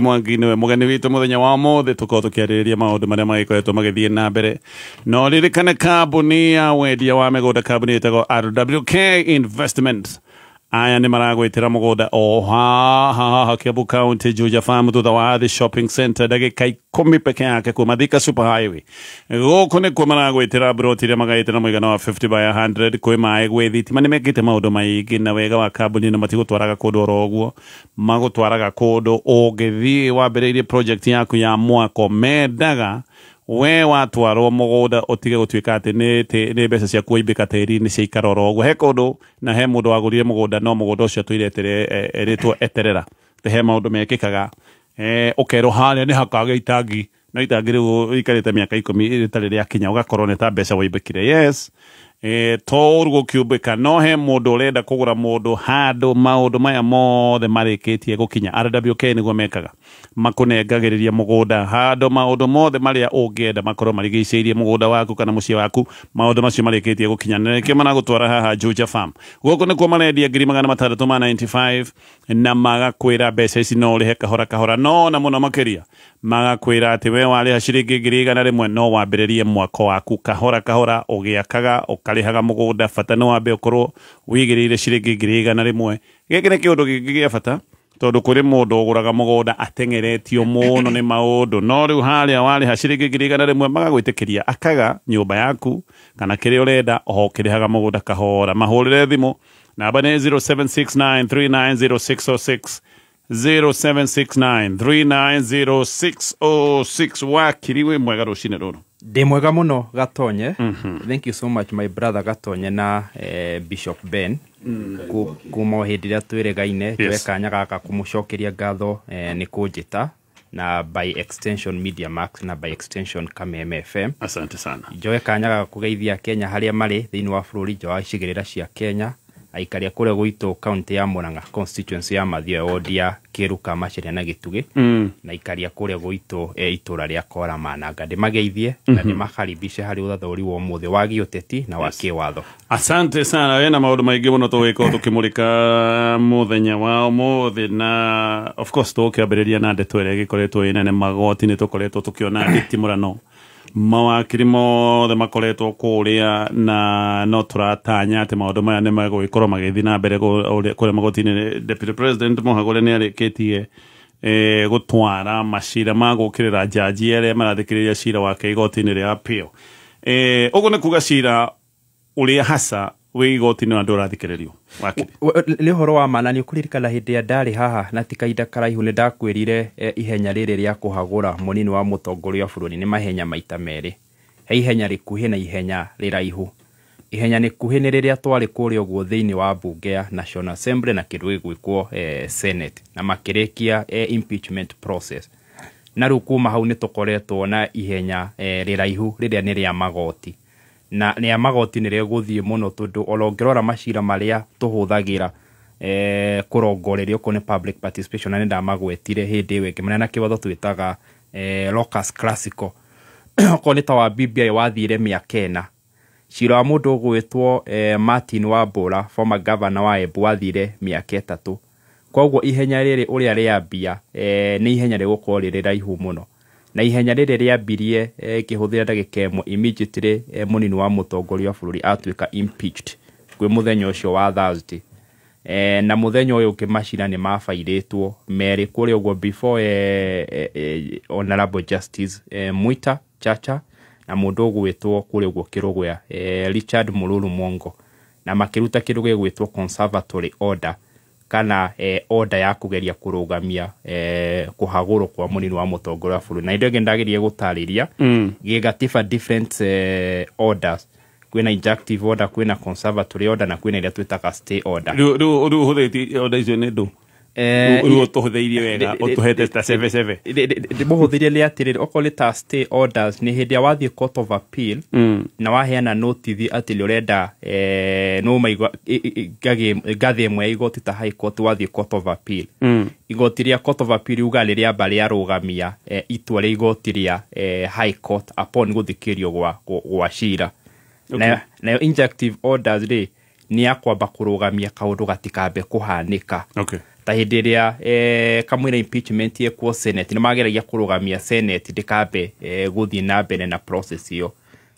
Mwangi niwe mugeni witũ mũthenya wa ũmũthĩ tũkorwo tũkĩarĩrĩria maũndũ marĩa magĩkoretwo magĩthiĩ na mbere no ririkane kambuni ya wendia wa mĩgũnda kambuni ĩtagwo RWK Investment aya nĩ maragwĩtĩra mũgũnda o haha haha Kiambu County, Juja Farm, thutha wa The Shopping Center, ndagĩka 10 peke yake kuma Thika Super Highway. Gũkũ nĩkuo maragwĩtĩra broti iria magaĩte na mũigana wa 50 by 100, kwĩ maĩ, gwĩ thitima, nĩ mekĩte maũndũ maingĩ na wega wa kambuni ĩno matigũtwaraga kũndũ oro ũguo, magũtwaraga kũndũ ũngĩthiĩ wambĩrĩirie project yaku ya mwako, mendaga we watwarwo mũgũnda ũtige gũtuĩka atĩ nĩ mbeca ciaku waimbĩka tĩri-inĩ ciaikara oro ũguo. He kũndũ na he mũndũ wagũrire mũgũnda no mũgũnda ũcio atũire erĩtwo eterera, atĩ he maũndũ mekĩkaga, ũkerwo harĩa nĩ hakagĩa itangi, no itangi rĩu rĩikarĩte mĩaka 10 rĩtarĩ rĩakinya, ũgakorwo nĩ ta mbeca waimbĩkire. Yes, to ũru gũkĩũmbĩka, no he mũndũ ũrenda kũgũra mũndũ handũ maũndũ maya mothe marĩkĩtie gũkinya. RWK nĩguo mekaga, makũnengagĩrĩria mũgũnda handũ maũndũ mothe marĩa ũngĩenda makorwo marigicĩirie mũgũnda waku kana mũciĩ waku, maũndũ macio marĩkĩtie gũkinya. Na nĩkĩo maragũtwara haha Juja Farm. Gũkũ nĩkuo marendia 695,000 na magakwĩra mbeca ici no ũrĩhe kahora kahora, no na mũno makĩria magakwĩra atĩ we warĩha ciringi 100,000 no wambĩrĩrie mwako waku kahora kahora ũgĩakaga ũkarĩhaga mũgũnda, bata nĩ wambe ũkorwo wĩigĩrĩire ciringi 100,000. Gĩkĩ nĩ kĩũndũ kĩngĩ gĩa bata tondũ kũrĩ mũndũ ũgũraga mũgũnda ateng'eretio mũno nĩ maũndũ, no rĩu harĩa warĩha ciringi 100,000 magagwĩtĩkĩria akaga nyũmba yaku kana kĩrĩa ũrenda o ũkĩrĩhaga mũgũnda kahora. Mahũrĩre thimũ namba nĩ 0769390606, 0769390606. Wakiri wĩ mwega rũcinĩ rũrũ? Ndĩ mwega mũno Gatonye. Thank you so much my brother Gatonye na Bishop Ben. Kuma o hĩndĩ ĩrĩa twĩrĩgaine, njoe kanya gaka kũmũcokeria ngatho nĩ kũnjĩta na by extension Media Max na by extension Kameme FM. Asante sana. Njoe kanya gaka kũgeithia Kenya harĩa marĩ thĩinĩ wa bũrũri, nja wa icigĩrĩra cia Kenya, aikaria kũrĩa gwitũ kaunti ya Murang'a constituency ya Mathioya ward ya Kĩruka Macharia na Gĩtugĩ, na aikaria kũrĩa gwitũ itũra rĩa Kora Mananga. Ndĩmageithie na ndĩmakaribishe harĩ ũthathaũri wa ũmũthĩ wa gĩũteti na wa kĩwatho. Asante sana. Wena maũndũ maingĩ mũno tũgĩkorwo tũkĩmũrĩka mũthenya wa ũmũthĩ, na of course tũgũkĩambĩrĩria na ndeto ĩrĩa ĩgĩkoretwo ĩ nene magoti-inĩ, tũkoretwo tũkĩona nditimũrano mawakiri mothe makoretwo kũrĩa, na no tũratanya atĩ maũndũ maya nĩ megũgĩkorwo magĩthiĩ na mbere kũrĩa magoti-inĩ. Deputy President Mũhagũre nĩ arĩkĩtie gũtwara macira ma gũkĩrĩra jaji arĩa marathikĩrĩria cira wake igoti-inĩ rĩa appeal. Ũguo nĩ kuga cira ũrĩa hasa wĩ igoti-inĩ andũ ũrathikĩrĩrio wakiri. Nĩ ũhoro wa ma, na nĩ ũkũririkana hĩndĩ ĩrĩa ndarĩ haha na ti kahinda karaihu nĩ ndakwĩrire ihenya rĩrĩ rĩa kũhagũra mũnini wa mũtongoria wa bũrũri nĩ mahenya maita merĩ. He ihenya rĩkuhĩ na ihenya rĩraihu. Ihenya rĩkuhĩ nĩ rĩrĩa twarĩ kũrĩa ũguo thĩinĩ wa mbunge ya National Assembly na kĩndũ gĩgwĩkwo Senate na makĩrĩkia impeachment process. Na rĩu kuma hau nĩ tũkoretwo na ihenya rĩraihu rĩrĩa nĩ rĩa magoti. Na rĩa magoti nĩ rĩgũthiĩ mũno tondũ ona ũngĩrora macira marĩa tũhũthagĩra kũrongoreria okorwo nĩ public participation, na nĩ ndamagwetire hĩndĩ ĩyo ĩngĩ, marĩa na kĩwatho twĩtaga locus classical. Okorwo nĩ ta wa BBI wathire mĩaka 4. Cira wa mũndũ ũgwĩtwo Martin Wambura, former governor wa Embu, wathire mĩaka 3. Koguo ihenya rĩrĩ ũrĩa rĩambia nĩ ihenya rĩgũkorwo rĩrĩ raihu mũno. Na ihenya rĩrĩ rĩambirie ngĩhũthĩra ndagĩka ĩmwe immediately mũnini wa mũtongoria wa bũrũri atuĩka impeached kwĩ mũthenya ũcio wa Thursday. Na mũthenya ũyũ ũngĩ macira nĩ mabairĩtwo merĩ kũrĩa ũguo before Honorable Justice Mwita Chacha na mũndũ ũgwĩtwo kũrĩa ũguo Kĩrũgũya Richard Mũruru Mwongo, na makĩruta kĩndũ gĩgwĩtwo conservatory order kana order ya kũgeria kũrũgamia kũhagũrwo kwa mũnini wa mũtongoria wa bũrũri. Na indo ingĩ ndagĩrĩire gũtarĩria gĩgatiba different orders, kwĩna injunctive order, kwĩna conservatory order na kwĩna ĩrĩa twĩtaga stay order. Rĩu ũhũthĩtie order icio nĩ ndũ? Rĩu ũtũhũthĩirie wega, ũtũhete ta seve seve. Ndĩmũhũthĩrie nĩ atĩrĩrĩ, okorwo nĩ ta stay orders nĩ hĩndĩ ĩrĩa wathiĩ court of appeal na waheana notice atĩ nĩ ũrenda nĩ ũmaigua ngathĩ ĩmwe ya igoti ta high court, wathiĩ court of appeal. Igoti rĩa court of appeal riuga nĩ rĩamba rĩarũgamia itua rĩa igoti rĩa high court upon gũthikĩrĩrio gwa cira. Nayo injunctive orders rĩ nĩ ya kwamba kũrũgamia kaũndũ gatikambe kũhanĩka. Ta hĩndĩ ĩrĩa kamũira impeachment yekwo Senate, nĩ mageragia kũrũgamia Senate ndĩkambe gũthiĩ na mbere na process ĩyo.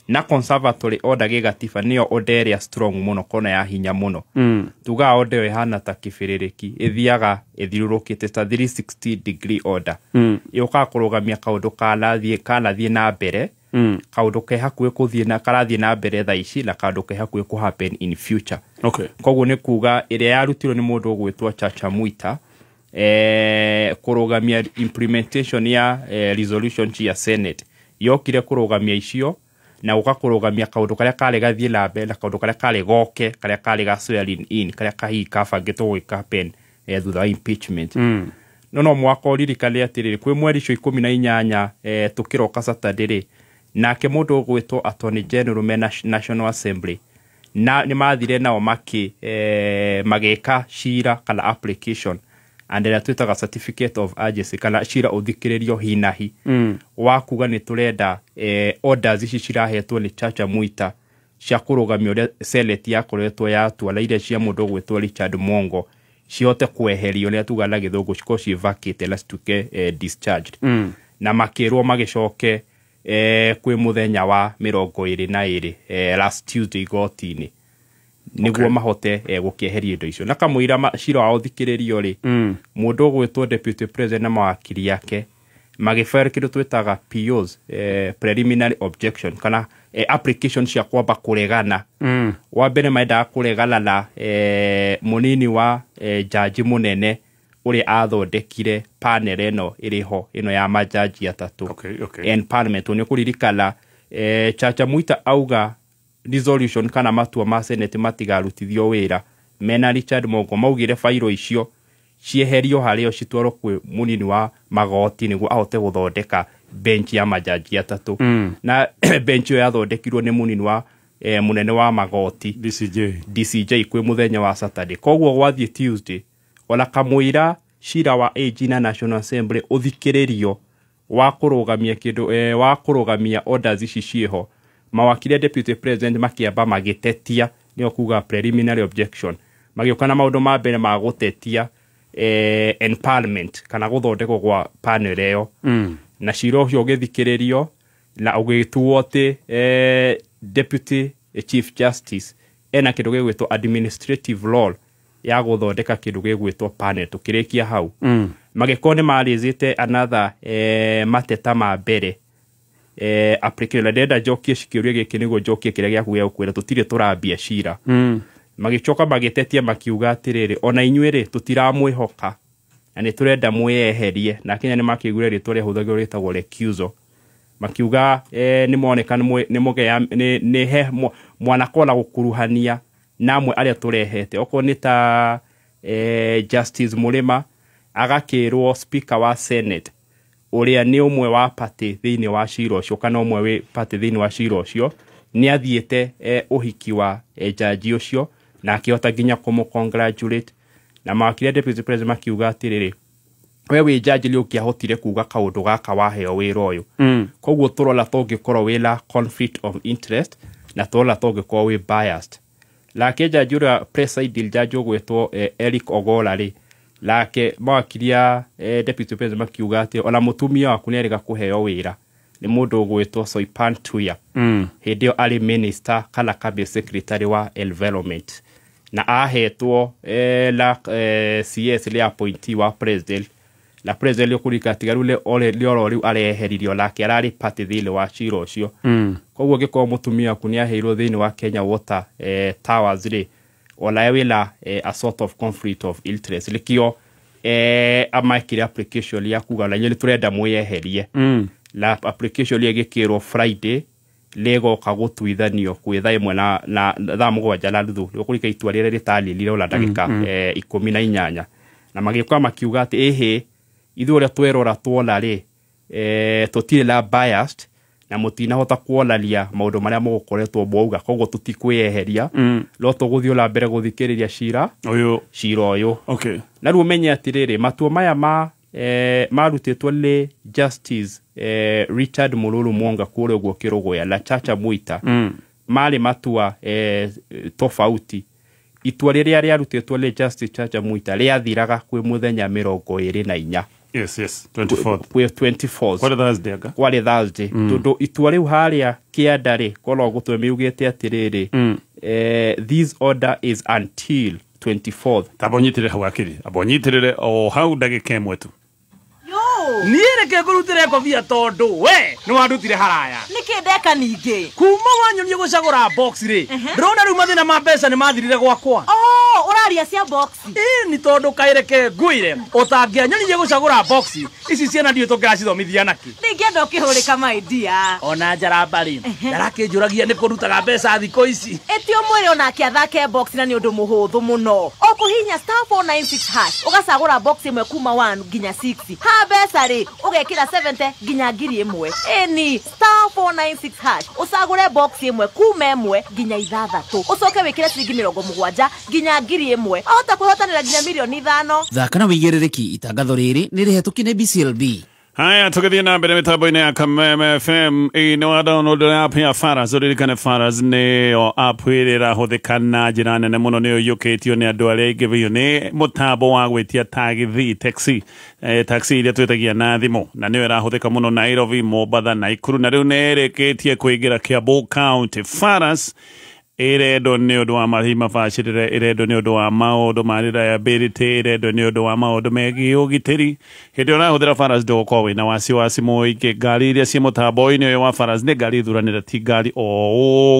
Na conservatory order gĩgatiba nĩyo order ĩrĩa strong mũno kona ya hinya mũno. Tugaga order ĩyo ĩhana ta kĩbĩrĩrĩki, ĩthiaga ĩthiũrũrũkĩte ta 360 degree order. Yũkaga kũrũgamia kaũndũ kanathiĩ na mbere, kaũndũ ke hakuhĩ kũthiĩ na karathiĩ na mbere thaa ici, na kaũndũ ke hakuhĩ kũ happen in future. Koguo nĩ kuga ĩrĩa yarutirwo nĩ mũndũ ũgwĩtwo Chacha Mwita kũrũgamia implementation ya resolution cia Senate, yokire kũrũgamia icio na gũka kũrũgamia kaũndũ karĩa karĩ gathiĩ na mbere na kaũndũ karĩa karĩ goke, karĩa karĩ ga swearing in, karĩa kahihi kabangĩtwo gwĩka happen thutha wa impeachment. No mwaka ũririkane atĩrĩrĩ, kwĩ mweri icio 18 tũkĩroka Saturday rĩ, nake mũndũ ũgwĩtwo Attorney General me National Assembly na nĩ mathire nao makĩ magĩka cira kana application and ĩrĩa twĩtaga certificate of urgency, kana cira ũthikĩrĩrio hinahi wa kuga nĩ tũrenda orders ici cirahetwo nĩ Chacha Mwita cia kũrũgamia ũrĩa Senate yakoretwo yatua na iria cia mũndũ ũgwĩtwo Richard Mwongo cihote kweherio, nĩ tuga na gĩthũngũ cikorwo ciĩ vacate na cituĩke discharged. Na makĩrwo magĩcoke kwĩ mũthenya wa 22, last Tuesday, igoti-inĩ nĩguo mahote gũkĩeheria indo icio. Na kamũira cira wao ũthikĩrĩrio rĩ, mũndũ ũgwĩtwo deputy president na mawakiri ake magĩbere kĩndũ twĩtaga POs, preliminary objection, kana application cia kwamba kũregana. Wa mbere mendaga kũregana na mũnini wa jaji mũnene ũrĩa athondekire panel ĩno ĩrĩ ho ĩno ya majaji atatũ and parliament. Nĩ ũkũririkana Chacha Mwita auga resolution kana matua ma Senate matigarutithio wĩra, mena Richard Mongo maugire bairo icio cieherio harĩo citwarwo kwĩ mũnini wa magoti nĩguo ahote gũthondeka bench ya majaji atatũ. Na bench ĩyo yathondekirwo nĩ mũnini wa mũnene wa magoti DCJ. DCJ kwĩ mũthenya wa Saturday. Koguo gwathiĩ Tuesday, ona kamũira cira wa AG na National Assembly ũthikĩrĩrio wa kũrũgamia kĩndũ wa kũrũgamia orders ici ciĩho, mawakiri a deputy president makĩamba magĩtetia, nĩyo kuga preliminary objection, magĩũka na maũndũ ma mbere ma gũtetia empanelment kana gũthondekwo gwa panel ĩyo. Na cira ũcio ũgĩthikĩrĩrio na ũgĩtuo atĩ deputy chief justice ena kĩndũ gĩgwĩtwo administrative law ya gũthondeka kĩndũ gĩgwĩtwo panel. Tũkĩrĩkia hau, magĩkorwo nĩ marĩzĩte another mateta ma mbere application. Na ndĩrenda njokie kĩũria gĩkĩ nĩguo njokie kĩrĩa gĩaku gĩa gũkwĩra tũtirĩ tũrambia cira. Magĩcoka magĩtetia makiuga atĩrĩrĩ, ona inyuĩ rĩ, tũtiramwĩhoka na nĩ tũrenda mwĩyeherie. Na Kenya nĩ makĩiguire rĩtwa rĩahũthagĩrwo rĩtagwo recusal. Makiuga nĩ moneka nĩ mũgea nĩ he mwanakona gũkuruhania na amwe arĩa tũrehete, okorwo nĩ ta Justice Mũrĩma, agakĩrwo speaker wa Senate ũrĩa nĩ ũmwe wa party thĩinĩ wa cira ũcio, kana ũmwe wĩ party thĩinĩ wa cira ũcio, nĩ athiĩte ũhiki wa jaji ũcio na akĩhota nginya kũmũ congratulate. Na mawakiri a deputy president makiuga atĩrĩrĩ, we wĩ jaji nĩ ũngĩahotire kuga kaũndũ gaka waheo wĩra ũyũ. Koguo tũrona tũngĩkorwo wĩna conflict of interest na tũrona tũngĩkorwo wĩ biased. Nake jaji ũrĩa presiding judge ũgwĩtwo Eric Ogola rĩ, nake mawakiri a deputy president makiuga atĩ ona mũtumia waku nĩ erĩga kũheo wĩra nĩ mũndũ ũgwĩtwo Soipan Tuya, hĩndĩ ĩyo arĩ minister kana cabinet secretary wa environment, na ahetwo na CS rĩ appointee wa president, na president rĩũkũrika tiga rĩu rĩoro rĩu areheririo, nake ararĩ party thĩinĩ wa cira ũcio. Koguo angĩkorwo mũtumia waku nĩ aheirwo thĩinĩ wa Kenya Water Towers rĩ, onawe wĩna a sort of conflict of interest. Nĩkĩo amakire application ya kuga na inyuĩ nĩ tũrenda mwĩyeherie. Na application ĩyo ĩgĩkĩrwo Friday, rĩgoka gũtuithanio kwĩ thaa 1 na thaa 7:30. Rĩũkũrika itua rĩrĩa rĩtaninire ona ndagĩka 18, na magĩũka makiuga atĩ ĩhĩ, ithuĩ ũrĩa twerora tuona rĩ, tũtirĩ na biased na mũtinahota kuonania maũndũ marĩa mũgũkoretwo mwauga, koguo tũtikwĩyeheria, no tũgũthiĩ na mbere gũthikĩrĩria cira ũyũ. Cira ũyũ. Na rĩu ũmenye atĩrĩrĩ, matua maya ma marutĩtwo nĩ Justice Richard Mũrũrũ Mwonga kũrĩa ũguo Kĩrũgũya na Chacha Mwita, marĩ matua tofauti. Itua rĩrĩa rĩarutĩtwo nĩ Justice Chacha Mwita rĩathiraga kwĩ mũthenya 24. Yes, 24th. Kwĩ 24th. Kwarĩ Thursday anga? Kwarĩ Thursday. Tondũ itua rĩu harĩa kĩanda rĩ, korwo gũtwe mĩugĩte atĩrĩrĩ, this order is until 24th. Tamba ũnyitĩrĩre hau akiri. Amba ũnyitĩrĩre o hau ndagĩka ĩmwe tu. Niĩ reke ngũrutĩre ngobia tondũ we nĩ wandutire haraya. Nĩkĩ ndeka ningĩ? Kuma wanyonie gũcagũra box rĩ, ndĩrona rĩu mathĩna ma mbeca nĩ mathirire gwakwa. Oh, ũraria cia box. Ĩĩ nĩ tondũ kaĩ reke ngwĩre ũtangĩanyonirie gũcagũra box ici ciana ndiũĩ tũngĩracithomithia nakĩ. Ndingĩenda ũkĩhũrĩka my dear. Ona njaramba rĩ, ndarakĩnjũragia nĩ kũrutaga mbeca thikũ ici. Ĩti ũmwĩre onake athake box na nĩ ũndũ mũhũthũ mũno. Ũkũhihinya *496# ũgacagũra box ĩmwe kuma 1 nginya 6. Ha mbeca rĩ, ũgekĩra 70 nginya 1000. Ĩni *496# ũcagũre box ĩmwe kuma 1 nginya 6. Ũcoke wĩkĩre ciringi 70 nginya 1000. Ahota kwĩhotanĩra nginya mirioni 5. Thaka na wĩigĩrĩrĩki itangatho rĩrĩ nĩ rĩhetũkie nĩ BCLB. Haya, tũgĩthiĩ na mbere mĩtambo-inĩ ya Kameme FM. Ĩ nĩ wa download app ya Faras. Ũririkane Faras nĩyo app ĩrĩa ĩrahũthĩka na njĩra nene mũno, nĩyo ĩiyũkĩtio nĩ andũ arĩa aingĩ biũ. Nĩ mũtambo wa gwĩtia tagithi, taxi, taxi iria twĩtagia na thimũ, na nĩyo ĩrahũthĩka mũno Nairobi, Mombatha, Nakuru, na rĩu nĩ ĩrĩkĩtie kũingĩra Kiambu County. Faras ĩrendwo nĩ ũndũ wa marĩhi mabacĩrĩre, ĩrendwo nĩ ũndũ wa maũndũ ma reliability, ĩrendwo nĩ ũndũ wa maũndũ megiĩ ũgitĩri. Hĩndĩ ĩrĩa ũrahũthĩra Faras ndũgũkorwo wĩna wasiwasi mũingĩ. Ngari iria ciĩ mũtambo-inĩ ũyũ wa Faras nĩ ngari thuranĩre, ti ngari o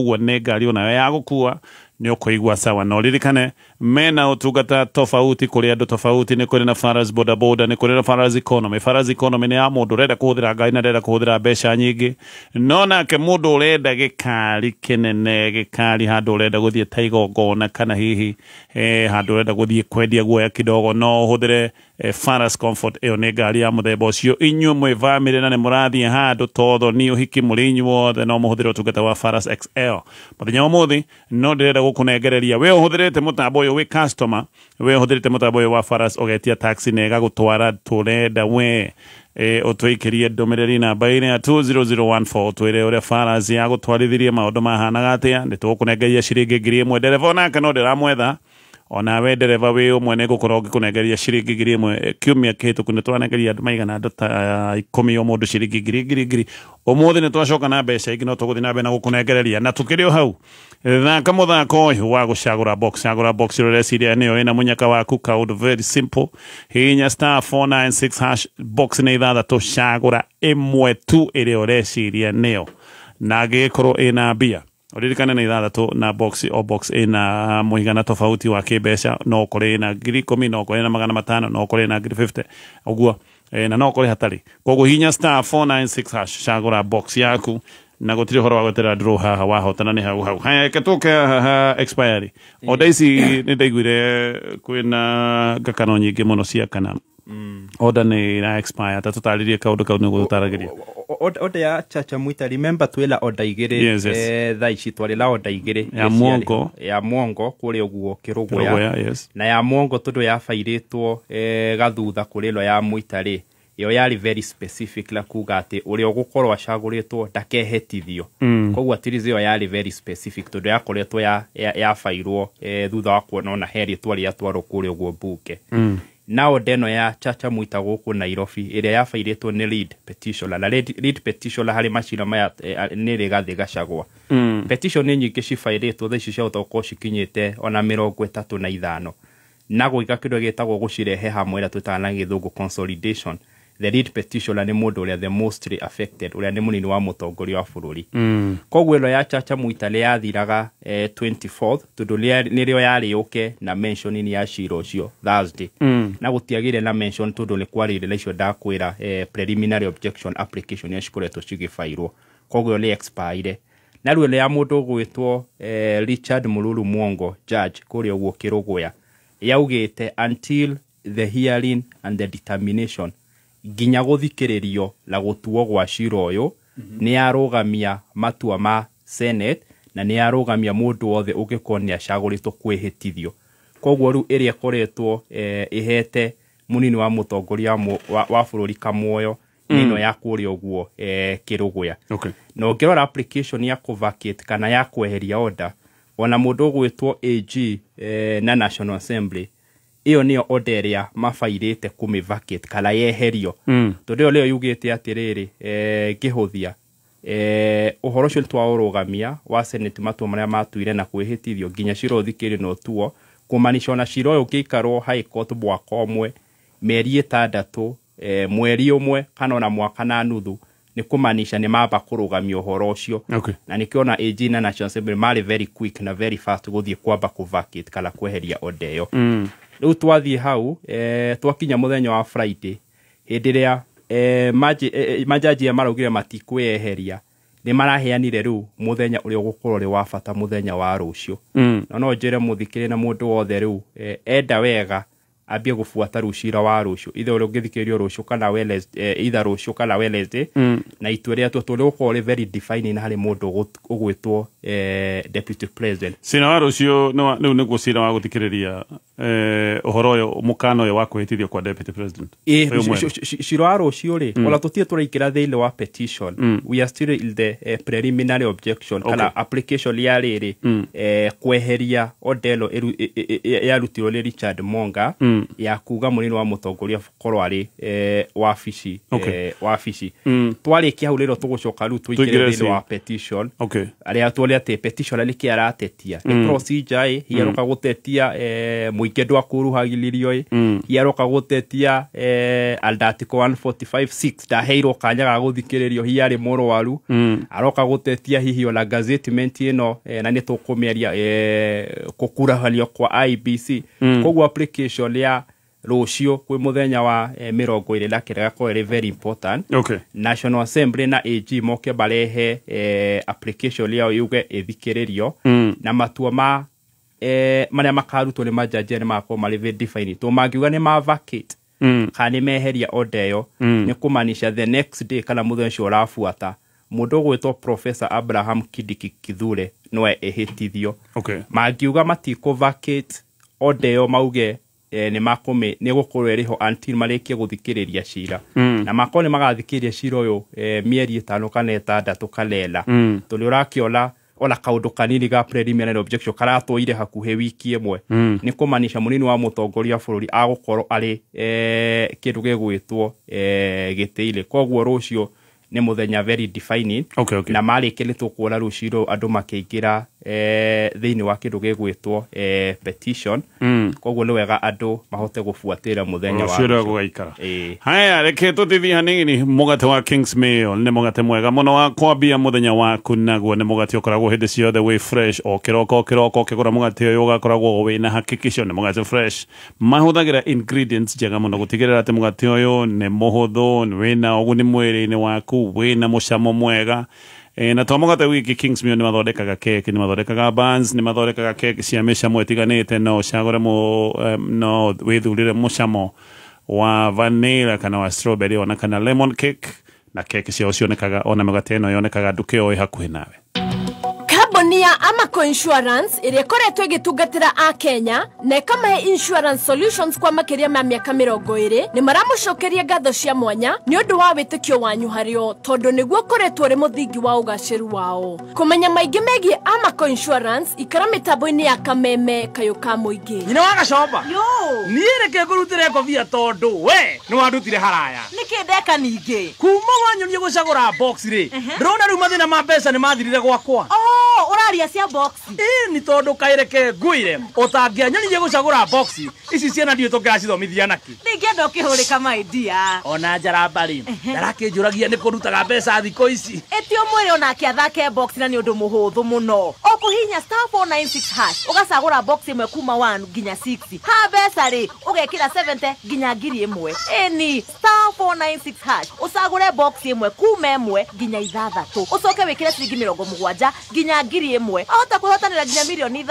ũguo, nĩ ngari onayo ya gũkua nĩ ũkũigua sawa. Na ũririkane mena ũtungata tofauti kũrĩ andũ tofauti. Nĩ kũrĩ na Faras boda boda, nĩ kũrĩ na Faras economy. Faras economy nĩ ya mũndũ ũrenda kũhũthĩra ngari na ndenda kũhũthĩra mbeca nyingĩ, no nake mũndũ ũrenda gĩkari kĩnene, gĩkari handũ ũrenda gũthiĩ ta igongona kana hihi handũ ũrenda gũthiĩ kwendia guoya kidogo, no ũhũthĩre Faras Comfort. Ĩyo nĩ ngari ya mũthemba ũcio. Inyuĩ mwĩ bamĩrĩ na nĩ mũrathiĩ handũ tondũ nĩ ũhiki mũrĩ inyuothe, no mũhũthĩre ũtungata wa Faras XL. Mũthenya wa ũmũthĩ no ndĩrenda gũkũnengereria we ũhũthĩrĩte mũtambo ũyũ wĩ customer, we ũhũthĩrĩte mũtambo ũyũ wa Faras ũgetia taxi na ĩgagũtwara tũrenda we ũtũikĩrie ndũmĩrĩri namba-inĩ ya 20014 ũtwĩre ũrĩa Faras yagũtwarithirie maũndũ mahanaga atĩa. Nĩ tũgũkũnengeria ciringi 1000. Ndereba onake no ndĩramwetha, onawe ndereba wĩ ũmwe nĩ ngũkorwo ngĩkũnengeria ciringi 1000. Kiumia kĩhĩtũku nĩ twanengeria andũ maigana andũ ta 10 o mũndũ ciringi 1000. Ũmũthĩ nĩ twacoka na mbeca ingĩ, no tũgũthiĩ na mbere na gũkũnengereria. Na tũkĩrĩ o hau, thaka mũthako ũyũ wa gũcagũra box. Cagũra box ĩrĩa ũreciria nĩyo ĩna mũnyaka waku. Kaũndũ very simple, hihinya *496# box nĩ 6, cagũra ĩmwe tu ĩrĩa ũreciria nĩyo, na angĩgĩkorwo ĩna mbia ũririkane nĩ 6 na box o box ĩna mũigana tofauti wa kĩmbeca. No ũkore ĩna 10,000, no ũkore ĩna 500, no ũkore ĩna 50,000 ũguo, na no ũkore hatarĩ. Koguo hihinya *496# cagũra box yaku na gũtirĩ ũhoro wa gweterera draw haha, wahotana nĩ hau hau. Haya, reke tũke haha expiry. Order ici nĩ ndaiguire kwĩna ngakano nyingĩ mũno cia kana order nĩ ira expire. Ta tũtarĩrie kaũndũ kau nĩguo tũtaragĩria. Order ya Chacha Mwita, remember twĩla order igĩrĩ. Yes. Thaa ici twarĩ order igĩrĩ ya Mwongo, ya Mwongo kũrĩa ũguo Kĩrũgũya. Kĩrũgũya, yes. Na ya Mwongo tondũ yabairĩtwo gathutha kũrĩ ĩno ya Mwita rĩ, ĩyo yarĩ very specific la kuga atĩ ũrĩa ũgũkorwo acagũrĩtwo ndakehĩtithio. Koguo at least ĩyo yarĩ very specific tondũ yakoretwo yabairwo thutha wa kuona ona he rĩtwa rĩatwarwo kũrĩa ũguo mbunge. Na order ĩno ya Chacha Mwita gũkũ Nairobi ĩrĩa yabairĩtwo nĩ lead petitioner, na lead petitioner harĩ macira maya nĩ Rigathĩ Gachagua. Petition nĩ nyingĩ cibairĩtwo thaa ici ciahota gũkorwo cikinyĩte ona 35, na gwĩka kĩndũ gĩtagwo gũcirehe hamwe ĩrĩa twĩtaga na gĩthũngũ consolidation. The lead petitioner nĩ mũndũ ũrĩa the mostly affected, ũrĩa nĩ mũnini wa mũtongoria wa bũrũri. Koguo ĩno ya Chacha Mwita nĩ yathiraga 24th tondũ nĩrĩo yarĩ yũke na mentioning ya cira ũcio Thursday. Na gũtiagĩire na mention tondũ nĩ kwarĩire na icio ndakwĩra preliminary objection application iria cikoretwo cigĩbairwo. Koguo ĩyo nĩ expire. Na rĩu ĩno ya mũndũ ũgwĩtwo Richard Mũruru Mwongo judge kũrĩa ũguo Kĩrũgũya yaugĩte until the hearing and the determination, nginya gũthikĩrĩrio na gũtuo gwa cira ũyũ, nĩ yarũgamia matua ma Senate na nĩ yarũgamia mũndũ wothe ũngĩkorwo nĩ acagũrĩtwo kwĩhĩtithio. Koguo rĩu ĩrĩa ĩkoretwo ĩhete mũnini wa mũtongoria wa bũrũri kamuoyo nĩ ĩno ya kũrĩa ũguo Kĩrũgũya. Okay. Na ũngĩrora application ya kũvacate kana ya kweheria order, Ona mũndũ ũgwĩtwo AG na National Assembly ĩyo nĩyo order ĩrĩa mabairĩte kũmĩ-vacate kana yeherio. Tondũ ĩyo nĩyo yugĩte atĩrĩrĩ, ngĩhũthia ũhoro ũcio nĩtwaũrũgamia wa Senate matua marĩa matuire na kwĩhĩtithio nginya cira ũthikĩrĩrio na ũtuo, kũmaanisha ona cira ũyũ ũngĩikarwo High Court mwaka ũmwe, mĩeri 6, mweri ũmwe kana ona mwaka na nuthu, nĩ kũmaanisha nĩ mamba kũrũgamia ũhoro ũcio. Na nĩkĩo ona AG na National Assembly marĩ very quick na very fast gũthiĩ kwamba kũ-vacate kana kweheria order ĩyo. Rĩu twathiĩ hau, twakinya mũthenya wa Friday hĩndĩ ĩrĩa majaji aya maraugire matikwĩyeheria, nĩ maraheanire rĩu mũthenya ũrĩa ũgũkorwo ũrĩ wa bata, mũthenya wa rũciũ. Na no njĩre mũthikĩrĩria na mũndũ wothe rĩu, enda wega ambie gũbuata rĩu cira wa rũciũ, either ũrĩa ũngĩthikĩrĩrio rũciũ kana Wednesday, either rũciũ kana Wednesday. Na itua rĩa tuo tondũ rĩgũkorwo rĩ very defining harĩ mũndũ ũgwĩtwo deputy president. Cira wa rũciũ rĩu nĩguo cira wa gũthikĩrĩria ũhoro ũyũ, mũkana ũyũ wa kwĩhĩtithio kwa deputy president. Ũyũ mwena. Cira wa rũciũ rĩ, ona tũtirĩ tũraingĩra thĩinĩ wa petition. We are still in the preliminary objection kana application ya rĩrĩ, kweheria order ĩno yarutirwo nĩ Richard Monga ya kuga mũnini wa mũtongoria korwo arĩ wabici. Wabici. Twarĩkia hau rĩrĩa tũgũcoka rĩu tũingĩre Tũingĩre thĩinĩ wa petition. Arĩa tuone atĩ petition nĩkĩ aratetia, nĩ procedure ĩ hihi aroka gũtetia, mũingĩ ndwakuruhagĩrĩrio ĩ hihi aroka gũtetia under article 145(6) ndaheirwo kanya ga gũthikĩrĩrio, hihi arĩ mũrwaru, aroka gũtetia hihi ona gazettement ĩno, na nĩ tũkũmĩaria, kũkurahanio kwa IEBC. Koguo application ya rũciũ kwĩ mũthenya wa 29 gakorwo ĩrĩ very important. National Assembly na AG moke barehe application yao yuge ĩthikĩrĩrio, na matua ma marĩa makarutwo nĩ majaji nĩ magakorwo marĩ very defined, tondũ mangiuga nĩ ma vacate kana nĩ meheria order ĩyo, nĩ kũmaanisha the next day kana mũthenya ũcio ũrabuata mũndũ ũgwĩtwo Professor Abraham Kindiki Kithure nowe ĩhĩtithio. Mangiuga matikũ vacate order ĩyo, mauge nĩ makũmĩ nĩ gũkorwo ĩrĩho until marĩkie gũthikĩrĩria cira, na makorwo nĩ magathikĩrĩria cira ũyũ mĩeri 5 kana 6 kana 4, tondũ ũrakĩona ona kaũndũ kanini ga preliminary objection karatũire hakuhĩ wiki ĩmwe, nĩ kũmaanisha mũnini wa mũtongoria wa bũrũri agũkorwo arĩ kĩndũ gĩgwĩtwo gĩtĩ-inĩ. Koguo rũciũ nĩ mũthenya very defining. Na marĩkia nĩ tũkuona rũciũ andũ makĩingĩra thĩinĩ wa kĩndũ gĩgwĩtwo petition. Koguo nĩ wega andũ mahote gũbuatĩrĩra mũthenya wa rũciũ ũrĩa rũciũ. Gũgaikara. Ĩĩ. Haya, reke tũtithie hanini. Mũgate wa Kings Meal nĩ mũgate mwega mũno wa kwambia mũthenya waku naguo. Nĩ mũgate ũkoragwo hĩndĩ ciothe wĩ fresh, o kĩroko o kĩroko ũkĩgũra mũgate ũyũ ũgakoragwo wĩna hakikisho nĩ mũgate fresh. Mahũthagĩra ingredients njega mũno gũtigĩrĩra atĩ mũgate ũyũ nĩ mũhũthũ, nĩ wĩna ũguni mwĩrĩ-inĩ waku, wĩna mũcamo mwega. Na to mũgate wiki, Kings Meal nĩ mathondekaga keki, nĩ mathondekaga buns, nĩ mathondekaga keki cia mĩcamo ĩtiganĩte. No ũcagũre no wĩthurĩre mũcamo wa vanilla kana wa strawberry ona kana lemon cake, na keki ciao cionekaga ona mĩgate ĩno yonekaga nduka ĩyo ĩ hakuhĩ nawe. Kambuni ya Amaco Insurance ĩrĩa ĩkoretwo ĩgĩtungatĩra a Kenya na ĩkamahe insurance solutions kwa makĩria ma mĩaka 20, nĩ maramũcokeria ngatho cia mwanya nĩ ũndũ wa wĩtĩkio wanyu harĩo, tondũ nĩguo ũkoretwo ũrĩ mũthingi wa ũgacĩru wao. Kũmenya maingĩ megiĩ Amaco Insurance, ikara mĩtambo-inĩ ya Kameme kayũ ka mũingĩ. Nyina wa Gacomba. Yo. Niĩ reke ngũrutĩre ngobia tondũ we nĩ wandutire haraya. Nĩkĩ ndeka ningĩ? Kuma wanyonia gũcagũra box rĩ, ndĩrona rĩu mathĩna ma mbeca nĩ mathirire gwakwa. Oh, ũraria cia box. Ĩĩ, nĩ tondũ kaĩreke ngwĩre ũtangĩanyonirie gũcagũra box ici ciana ndiũĩ tũngĩracithomithia nakĩ. Ndingĩenda ũkĩhũrĩka my dear. Ona njaramba rĩ, ndarakĩnjũragia nĩ kũrutaga mbeca thikũ ici. Ĩti ũmwĩre onake athake box na nĩ ũndũ mũhũthũ mũno. Ũkũhihinya *496# ũgacagũra box ĩmwe kuma 1 nginya 6. Ha mbeca rĩ, ũgekĩra 70 nginya 1000. Ĩni *496# ũcagũre box ĩmwe kuma 1 nginya 6, ũcoke wĩkĩre ciringi 70 nginya 1000. Ahota kwĩhotanĩra nginya 5 mirioni.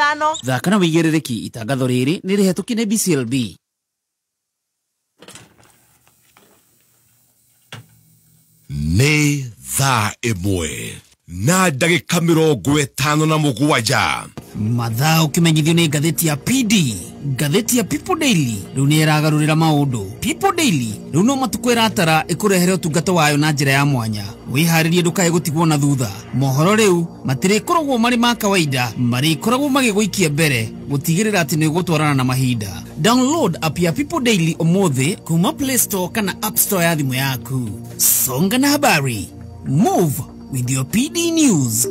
Thaka na wĩigĩrĩrĩki. Itangatho rĩrĩ nĩ rĩhetũkie nĩ BCLB. Nĩ thaa 1 na ndagĩka 57. Mathaa ũkĩmenyithio nĩ ngathĩti ya PD. Ngathĩti ya People Daily rĩu nĩ ĩragarũrĩra maũndũ. People Daily rĩu no matukũ ĩratara ĩkũrehere ũtungata wayo na njĩra ya mwanya. Wĩharĩrie ndũkae gũtigwo na thutha. Mohoro rĩu matirĩkoragwo marĩ ma kawaida, marĩkoragwo magĩgũikia mbere gũtigĩrĩra atĩ nĩ ũgũtwarana na mahinda. Download app ya People Daily ũmũthĩ kuma Play Store kana App Store ya thimũ yaku. Songa na habari. Move with your PD News.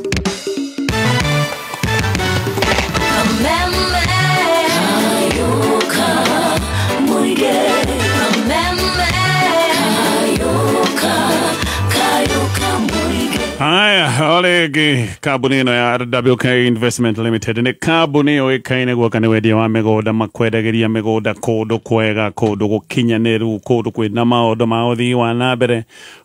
Haya, olegi kambuni ĩno ya RWK Investment Limited nĩ kambuni yũĩkaine guoka nĩ wendia wa mĩgũnda, makwendagĩria mĩgũnda kũndũ kwega, kũndũ gũkinyanĩru, kũndũ kwĩna maũndũ ma ũthii wa na mbere,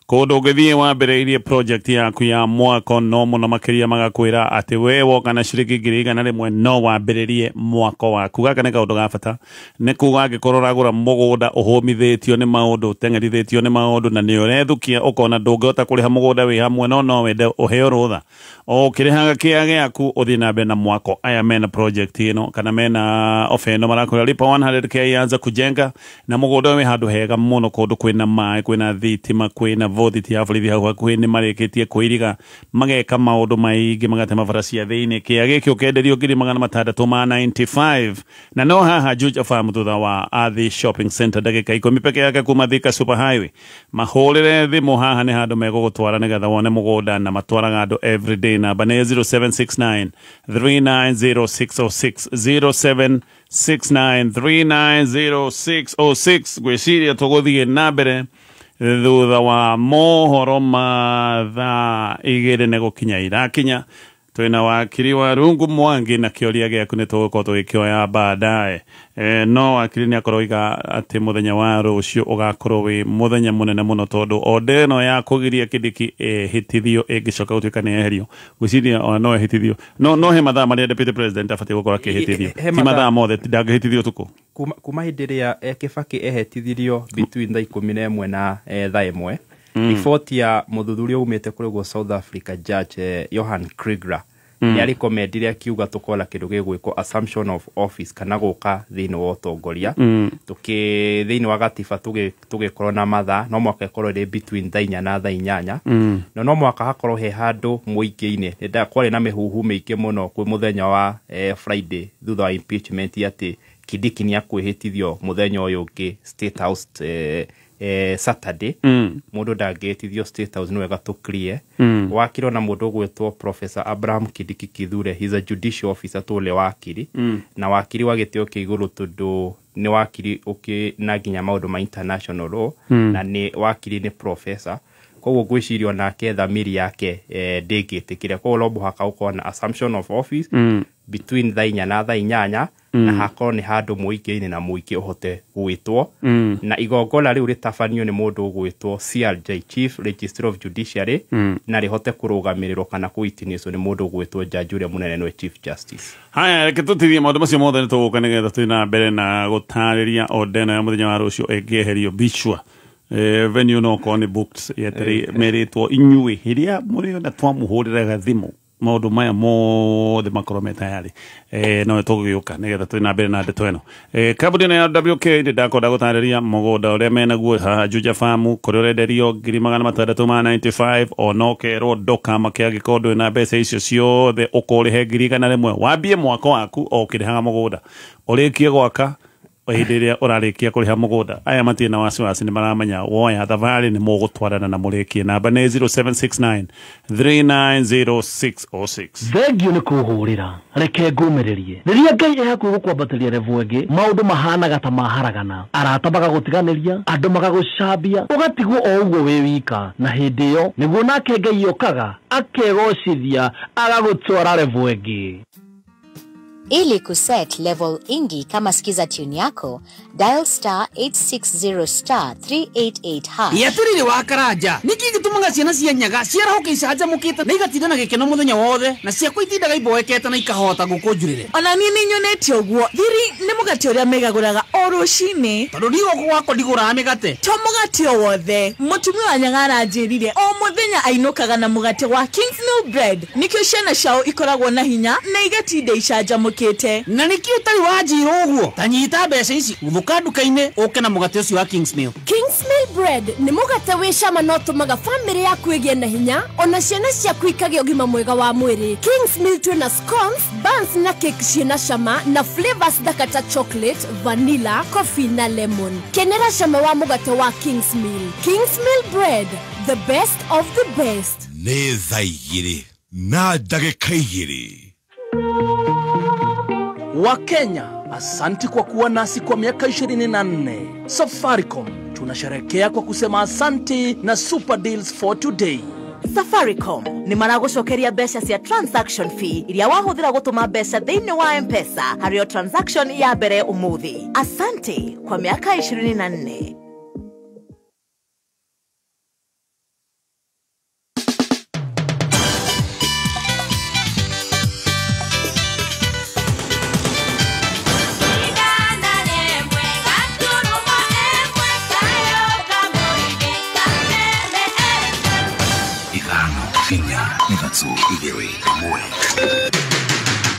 kũndũ ũngĩthiĩ wambĩrĩirie project yaku ya mwako no mũno makĩria magakwĩra atĩ we woka na ciringi 100,000 no wambĩrĩrie mwako waku. Gaka nĩ kaũndũ ga bata, nĩ kuga angĩkorwo ũragũra mũgũnda ũhũmithĩtio nĩ maũndũ, ũteng'erithĩtio nĩ maũndũ na nĩ ũrethukia ũkona ndũngĩhota kũrĩha mũgũnda wĩ hamwe, no wende ũheo rũtha o ũkĩrĩhaga kĩa gĩaku ũthiĩ na mbere na mwako. Aya mena project ĩno kana mena ofa ĩno marakwĩra lipa 100k anza kujenga, na mũgũnda wĩ handũ hega mũno, kũndũ kwĩna maĩ, kwĩna thitima, kwĩna vothiti ya borithi hau hakuhĩ, nĩ marĩkĩtie kwĩiriga mageka maũndũ maingĩ, magatema bara cia thĩinĩ. Kĩa gĩkĩ ũkenderio 695 na no haha Juja Farm thutha wa Athi Shopping Center, ndagĩka 10 peke yake kuma Thika Super Highway. Mahũrĩre thimũ haha nĩ handũ megũgũtwara nĩgetha wone mũgũnda, na matwaraga andũ everyday. Namba nĩ 0769 390606, 0769 390606. Ngwĩciria tũgũthiĩ na mbere thutha wa mohoro ma thaa 2 nĩ gũkinya irakinya. Twĩna wakiri wa Rungu Mwangi na kĩũria gĩaku nĩ tũgũkorwo tũgĩkĩoya baadaye. No wakiri nĩ akorwo oiga atĩ mũthenya wa rũciũ ũgakorwo wĩ mũthenya mũnene mũno, tondũ order ĩno ya kũgiria Kindiki ĩhĩtithio ĩngĩcoka gũtuĩka nĩ yeherio, ngwĩciria ona no ĩhĩtithio, no he mathaa marĩa deputy president abatiĩ gũkorwo akĩhĩtithio, ti mathaa mothe, ndangĩhĩtithio ũtukũ. Kuma hĩndĩ ĩrĩa Kibaki ehĩtithirio between thaa 11 na thaa 1, riboti ya mũthuthuria umĩte kũrĩ guo South Africa judge Johan Kriegler nĩ arekomendire akiuga tũkorwo na kĩndũ gĩgwĩkwo assumption of office kana gũka thĩinĩ wa ũtongoria, tũkĩ thĩinĩ wa gatiba tũgĩkorwo na mathaa no mwaka ĩkorwo ĩrĩ between thaa 4 na thaa 8, na no mwaka hakorwo he handũ mũingĩ-inĩ. Kwarĩ na mĩhuhu mĩingĩ mũno kwĩ mũthenya wa Friday thutha wa impeachment atĩ Kindiki nĩ akwĩhĩtithio mũthenya ũyũ ũngĩ State House Saturday. Mũndũ ndangĩhĩtithio State House, nĩ wega tũ clear. Wakiri ona mũndũ ũgwĩtwo Professor Abraham Kindiki Kithure, he's a judicial officer tũle wakiri, na wakiri wa gĩtĩo kĩa igũrũ tondũ nĩ wakiri ũkĩ na nginya maũndũ ma international law, na nĩ wakiri nĩ professor, koguo ngwĩciria onake thamiri yake ndĩngĩtĩkĩra. Koguo no mũhaka ũkorwo na assumption of office between thaa 4 na thaa 8, na hakorwo nĩ handũ mũingĩ-inĩ na mũingĩ ũhote gwĩtwo, na igongona rĩu rĩtabanio nĩ mũndũ ũgwĩtwo CRJ, Chief Registrar of Judiciary, na rĩhote kũrũgamĩrĩrwo kana kũitinĩcwo nĩ mũndũ ũgwĩtwo jaji ũrĩa mũnene nĩwe Chief Justice. Haya, reke tũtithie maũndũ macio mothe nĩ tũgũka nĩgetha tũthiĩ na mbere na gũtarĩria order ĩno ya mũthenya wa rũciũ ĩngĩeherio Bichwa. Venue no korwo nĩ booked yeterĩ merĩtwo inyuĩ hĩrĩa mũrĩona twamũhũrĩraga thimũ maũndũ maya mothe makorwo me tayari. No tũgĩũka nĩgetha tũthiĩ na mbere na ndeto ĩno. Kambuni ĩno ya WK nĩ ndakwenda gũtarĩria mũgũnda ũrĩa menaguo haha Juja Farm, kũrĩa ũrenderio 695, ona ũkerwo ndũkamake angĩkorwo ndũrĩ na mbeca icio ciothe, ũkũrĩhe 100,000 wambie mwako waku o ũkĩrĩhaga mũgũnda, ũrĩkie gwaka hĩndĩ ĩrĩa ũrarĩkia kũrĩha mũgũnda. Aya matirĩ na wasiwasi, nĩ maramenya woya thabarĩ nĩ mũgũtwarana na mũrĩkie. Namba nĩ 0769 390606. Thengio nĩ kũhũrĩra, reke ngũmĩrĩrie. Rĩrĩa Ngai e hakuhĩ gũkwambatĩria level ĩngĩ, maũndũ mahanaga ta maharagana, arata magagũtiganĩria, andũ magagũcambia, ũgatigwo o ũguo wĩ wika. Na hĩndĩ ĩyo nĩguo nake Ngai okaga akegocithia agagũtwara level ĩngĩ. Ili kuset level ingi kama skiza tune yako, dial star 860 star 388 hash. Yaturire wa Karanja, niki gitumaga ciana cia nyaga ciarahuka icanjamukite na igatinda na gikeno muthenya wothe, na ciakwa itindaga iboekete na ikahota gukunjurire. Ona niĩ nĩnyonete ũguo, thiri nĩ mũgate ũrĩa megagũraga o rũcinĩ. Tondũ ndigũkũ gwakwa ndigũraga mĩgate. To mũgate o wothe, mũtumia wa nyaga aranjĩrire o mũthenya Mũthenya ainũkaga na mũgate wa Kingsmill Bread nĩkĩo ciana ciao ikoragwo na hinya na igatinda icanjamũkĩte. Na nĩkĩo ũtarĩ wanjĩra ũguo? Ta nyita mbeca ici, gũthũka nduka-inĩ ũke na mũgate ũcio wa Kingsmill. Kingsmill Bread nĩ mũgate wĩ cama na ũtũmaga bamĩrĩ yaku ĩgĩe na hinya ona ciana ciaku ikagĩa ũgima mwega wa mwĩrĩ. Kingsmill twĩna scones, buns na cake ciĩna cama na flavors thaka ta chocolate, vanilla, coffee na lemon. Kenera cama wa mũgate wa Kingsmill. Kingsmill Bread, the best of the best. Nĩ thaa 2 na ndagĩka 2. Wakenya, asanti kwa kuwa nasi kwa miaka 24. Safaricom, tunasherekea kwa kusema asanti na super deals for today. Safaricom nĩ maragũcokeria mbeca cia transaction fee iria wahũthĩra gũtũma mbeca thĩinĩ wa M-Pesa harĩ o transaction ya mbere ũmũthĩ. Asante kwa miaka 24.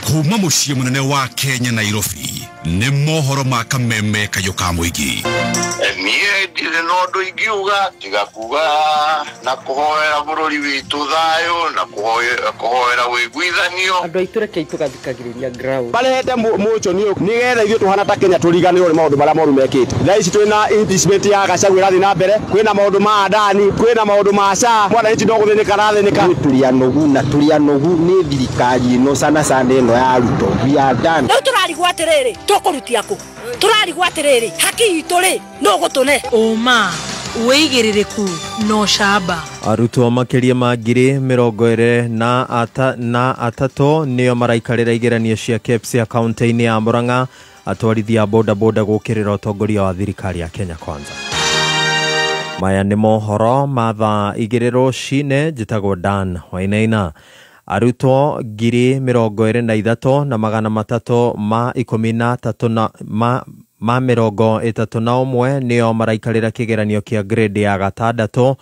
Kuma muciĩ mũnene wa Kenya Nairobi nĩ mohoro ma kameme kayũ ka mũingĩ. Niĩ ndirĩ na ũndũ ingiuga tiga kuga na kũhoera bũrũri witũ thayũ na kũhoera ũiguithanio. Andũ aitũ rekei tũgathikagĩrĩria ground. Barehete mũchoni ũyũ nĩgetha ithuĩ tũhana ta Kenya tũriganĩrwo nĩ maũndũ marĩa moru mekĩte. Thaa ici twĩna impeachment ya Gachagua ĩrathiĩ na mbere, kwĩna maũndũ ma Adani, kwĩna maũndũ ma SHA, mwananchi no gũthĩnĩka arathĩnĩka. Tũrĩ anogu na tũrĩ anogu nĩ thirikari ĩno sana sana ĩno ya Ruto. We are done. Rĩu tũrarigwo atĩrĩrĩ, tũkũrutia kũ? Tũrarigwo atĩrĩrĩ, haki itũ rĩ, no gũtũne. Ũma, wĩigĩrĩrĩku na ũcamba. Arutwo makĩria ma 23,000 nĩo maraikarĩra igeranio cia KPSEA kaunti-inĩ ya Murang'a. Atwarithia a bodaboda gũkĩrĩra ũtongoria wa thirikari ya Kenya Kwanza. Maya nĩ mohoro ma thaa 2 rũcinĩ. Njĩtagwo Dan Wainaina. Arutwo 23,313 na 31 nĩo maraikarĩra kĩgeranio kĩa grade ya 6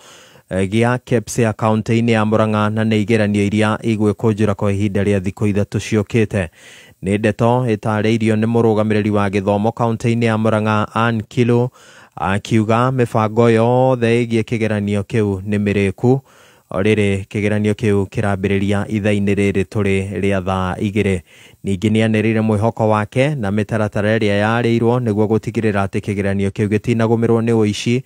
gĩa KPSEA kaunti-inĩ ya Murang'a na nĩ igeranio iria igwĩkũnjĩra kwa ihinda rĩa thikũ 3 ciũkĩte. Nĩ ndeto ĩtarĩirio nĩ mũrũgamĩrĩri wa gĩthomo kaunti-inĩ ya Murang'a Ann Kilo akiuga mĩbango yothe ĩgiĩ kĩgeranio kĩu nĩ mĩrĩku. O rĩrĩ kĩgeranio kĩu kĩrambĩrĩria ithaa-inĩ rĩrĩ tũrĩ rĩa thaa 2. Ningĩ nĩanĩrĩire mwĩhoko wake na mĩtaratara ĩrĩa yarĩirwo nĩguo gũtigĩrĩra atĩ kĩgeranio kĩu gĩtinagũmĩrwo nĩ ũici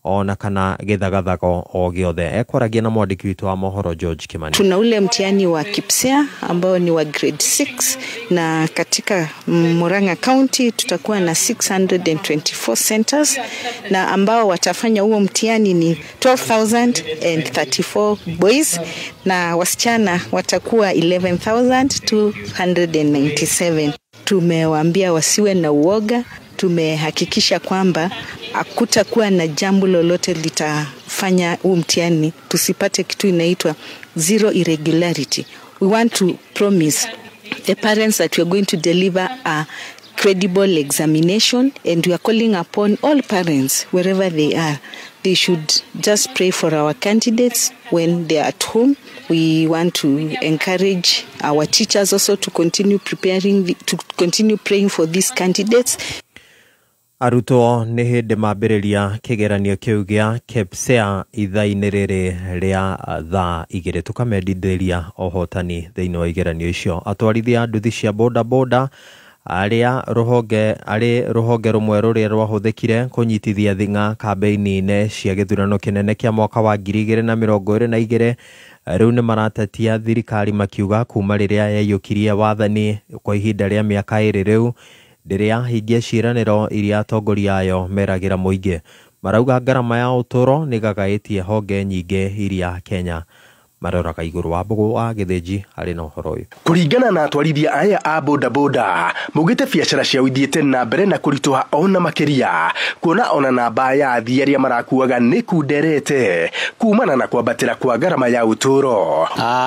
ona kana gĩthagathago o gĩothe. Ekwaragia na mwandĩki witũ wa mohoro George Kimani. Tuna ule mtihani wa KPSEA ambao ni wa grade 6 na katika Murang'a County tutakuwa na 624 centers na ambao watafanya huo mtihani ni 12,034 boys na wasichana watakuwa 11,297. Tumewaambia wasiwe na uoga. Tumehakikisha kwamba hakutakuwa na jambo lolote litafanya huu mtihani tusipate kitu inaitwa zero irregularity. We want to promise the parents that we are going to deliver a credible examination, and we are calling upon all parents wherever they are. They should just pray for our candidates when they are at home. We want to encourage our teachers also to continue preparing, to continue praying for these candidates. Arutwo nĩ hĩndĩ mambĩrĩria kĩgeranio kĩu gĩa KPSEA ithaa-inĩ rĩrĩ rĩa thaa 2. Tũkamendithĩria ũhotani thĩinĩ wa igeranio icio. Atwarithia a nduthi cia bodaboda arĩa rũhonge rũmwe rũrĩa rwahũthĩkire kũnyitithia thing'a kambĩini-inĩ cia gĩthurano kĩnene kĩa mwaka wa 2022 rĩu nĩ maratetia thirikari makiuga kuma rĩrĩa yaiyũkirie wathani kwa ihinda rĩa mĩaka 2 rĩu ndĩrĩa hingia ciĩranĩro iria atongoria ayo meragĩra mũingĩ. Marauga ngarama ya ũtũũro nĩ gagaĩtie honge nyingĩ iria Kenya Maroraga igũrũ wa Mbũgũ wa Gĩthĩnji arĩ na ũhoro ũyũ. Kũringana na atwarithia aya a bodaboda maugĩte biacara ciao ithiĩte na mbere na kũritũha ona makĩria, kuona ona namba ya athii arĩa marakuaga nĩ kunderete kumana na kwambatĩra kwa ngarama ya ũtũũro.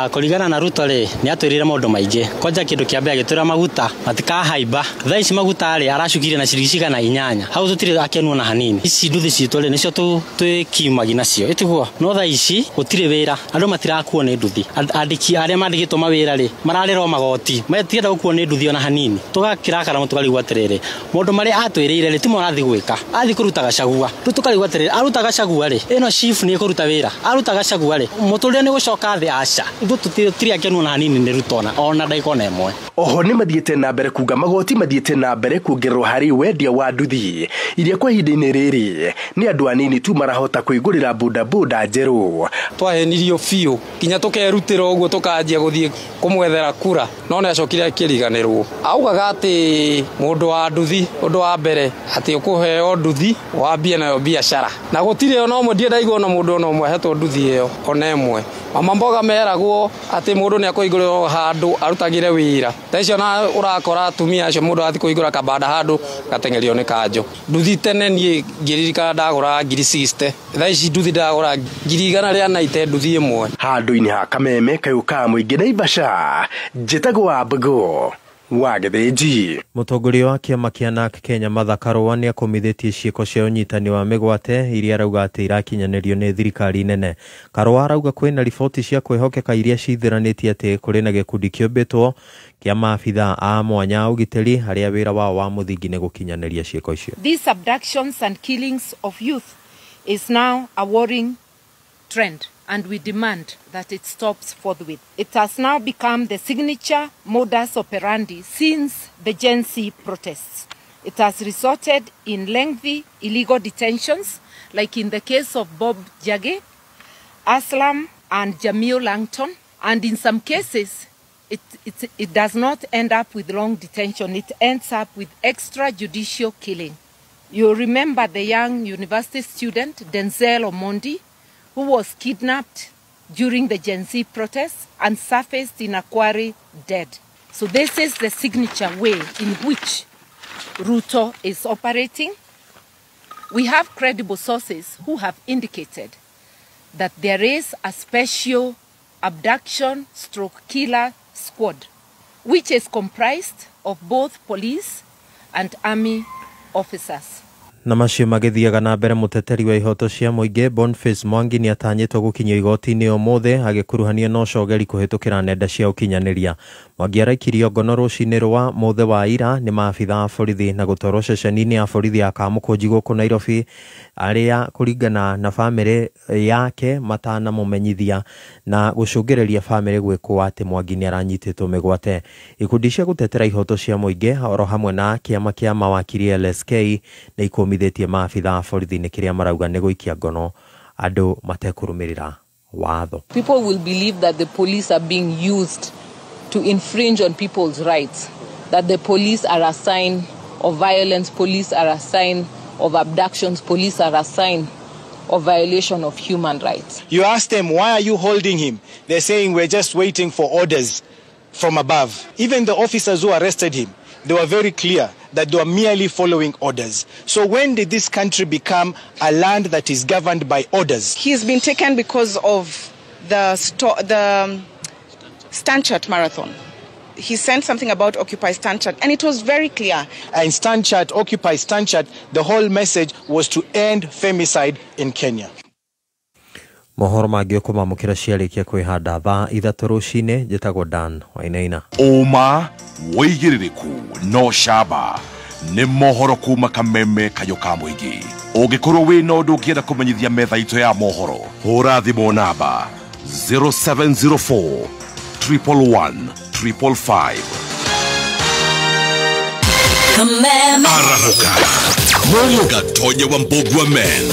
Kũringana na Ruto rĩ, nĩ atwĩrire maũndũ maingĩ. Kwanja kĩndũ kĩa mbere agĩtwĩra maguta matikahaimba. Thaa ici maguta rĩ aracukire na ciringi cigana inyanya. Hau tũtirĩ akenu ona hanini. Ici nduthi citũ rĩ nĩcio twĩkiumagi nacio. Ĩtiguo no thaa ici gũtirĩ wĩra, andũ matirakuo nĩ nduthi. Andĩki arĩa mandĩkĩtwo mawĩra rĩ mararĩrwo magoti, matirenda gũkuo nĩ nduthi ona hanini. Tũgakirakara tũkarigwo atĩrĩrĩ, maũndũ marĩa atwĩrĩire rĩ timo arathiĩ gwĩka, athiĩ kũruta Gachagua. Rĩu tũkarigwo atĩrĩrĩ, aruta Gachagua rĩ, ĩno chief nĩ ĩkũruta wĩra, aruta Gachagua rĩ, mũtũrĩre nĩ gũcoka thĩ? Aca, ithuĩ tũtirĩ akenu ona hanini nĩ Ruto ona ndagĩka ona ĩmwe. Oho nĩ mathiĩte na mbere kuga magoti mathiĩte na mbere kuongererwo harĩ wendia wa nduthi iria kwa ihinda-inĩ rĩrĩ nĩ andũ anini tu marahota kwĩgũrĩra bodaboda njerũ. Twahenirio biũ nginya tũkerutĩra ũguo tũkanjia gũthiĩ kũmwethera kura, no nĩ acokire akĩriganĩrwo. Augaga atĩ mũndũ wa nduthi ũndũ wa mbere atĩ ũkũheo nduthi wambie nayo biacara, na gũtirĩ ona ũmwe, ndirĩ ndaigua ona mũndũ ona ũmwe ahetwo nduthi ĩyo ona ĩmwe. Mama mboga meragwo atĩ mũndũ nĩ akũhingũrĩrwo handũ arutagĩre wĩra. Thaa icio na ũrakora atumia acio mũndũ athiĩ kũhingũra kabanda handũ gateng'erio nĩ kanjũ. Nduthi tene niĩ ngĩririkana ndagũraga 60,000, thaa ici nduthi ndagũra 190,000 nduthi ĩmwe. Handũ-inĩ ha Kameme kayũ ka mũingĩ Naivasha, njĩtagwo wa Mbũgũ wa Gĩthĩnji. Mũtongoria wa kĩama kĩa NARC Kenya Martha Karua nĩ akũmithĩtie ciĩko cia ũnyitani wa mĩgwate iria arauga atĩ irakinyanĩrio nĩ thirikari nene. Karua arauga kwĩna riboti cia kwĩhokeka iria cithiranĩtie atĩ kũrĩ na gĩkundi kĩũmbĩtwo kĩa maabithaa a mwanya a ũgitĩri arĩa wĩra wao wa mũthingi nĩ gũkinyanĩria ciĩko icio. These abductions and killings of youth is now a worrying trend, and we demand that it stops forthwith. It has now become the signature modus operandi since the Gen Z protests. It has resulted in lengthy illegal detentions, like in the case of Bob Jage, Aslam and Jamil Langton, and in some cases, it does not end up with long detention. It ends up with extrajudicial killing. You remember the young university student, Denzel Omondi, who was kidnapped during the Gen Z protests and surfaced in a quarry dead. So this is the signature way in which Ruto is operating. We have credible sources who have indicated that there is a special abduction stroke killer squad, which is comprised of both police and army officers. Na macio magĩthiaga na mbere, mũteteri wa ihoto cia mũingĩ Boniface Mwangi nĩ atanyĩtwo gũkinyio igoti-inĩ ũmũthĩ agĩkuruhanio na ũcogeri kũhĩtũkĩra nenda cia ũkinyanĩria. Mwangi araikirio ngono rũcinĩ rwa mũthĩ wa ira nĩ maabithaa a borithi na gũtwarwo ceceni-inĩ ya borithi ya Kamũkũnji gũkũ Nairobi, arĩa kũringana na bamĩrĩ yake matanamũmenyithia na gũcũngĩrĩria bamĩrĩ gwĩkwo atĩ Mwangi nĩ aranyitĩtwo mĩgwate. Ikundi cia gũtetera ihoto cia mũingĩ oro hamwe na kĩama kĩa mawakiri LSK nĩ ikũmithĩtie maabithaa a borithi nĩ kĩrĩa marauga nĩ gũikia ngono andũ matekũrũmĩrĩra watho. People will believe that the police are being used to infringe on people's rights, that the police are a sign of violence, police are a sign of abductions, police are a sign of violation of human rights. You ask them, why are you holding him? They're saying, we're just waiting for orders from above. Even the officers who arrested him, they were very clear that they were merely following orders. So when did this country become a land that is governed by orders? He's been taken because of the Stanchart Marathon. He sent something about Occupy Stanchart, and it was very clear. And Stanchart, Occupy Stanchart, the whole message was to end femicide in Kenya. Mohoro mangĩ ũkũmamũkĩra ciarĩkia kwĩhanda thaa 3 rũcinĩ. Njĩtagwo Dan Wainaina. Ũma wĩigĩrĩrĩku no camba nĩ mohoro kuma Kameme kayũ ka mũingĩ. Ũngĩkorwo wĩna ũndũ ũngĩenda kũmenyithia metha itũ ya mohoro, hũra thimũ namba 0704 111 555. Arahuka Gatonya wa Mbogwa men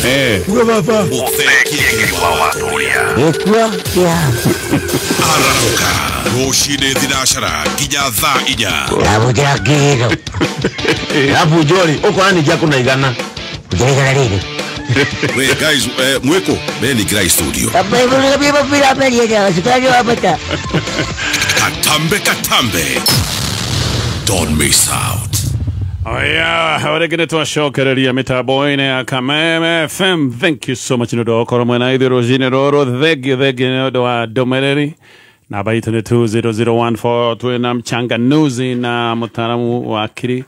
Arahuka rũcinĩ thinacara nginya thaa 4. Ndamũkĩra kĩheo. Arabu njori ũkora ningĩ akũna igana. Ũkĩra igana rĩrĩ. We guys, mweko beni grai studio. Katambe katambe. Don't miss out. Oh yeah, we're going to shokereria mitambo-inĩ ya Kameme FM. Thank you so much nĩ ũndũ wa gũkorwo mwena ithuĩ rũcinĩ rũrũ. Thank you nĩ ũndũ wa ndũmĩrĩri. Namba itũ nĩ 20014. Twĩna mchanganuzi na mũtaaramu wa akiri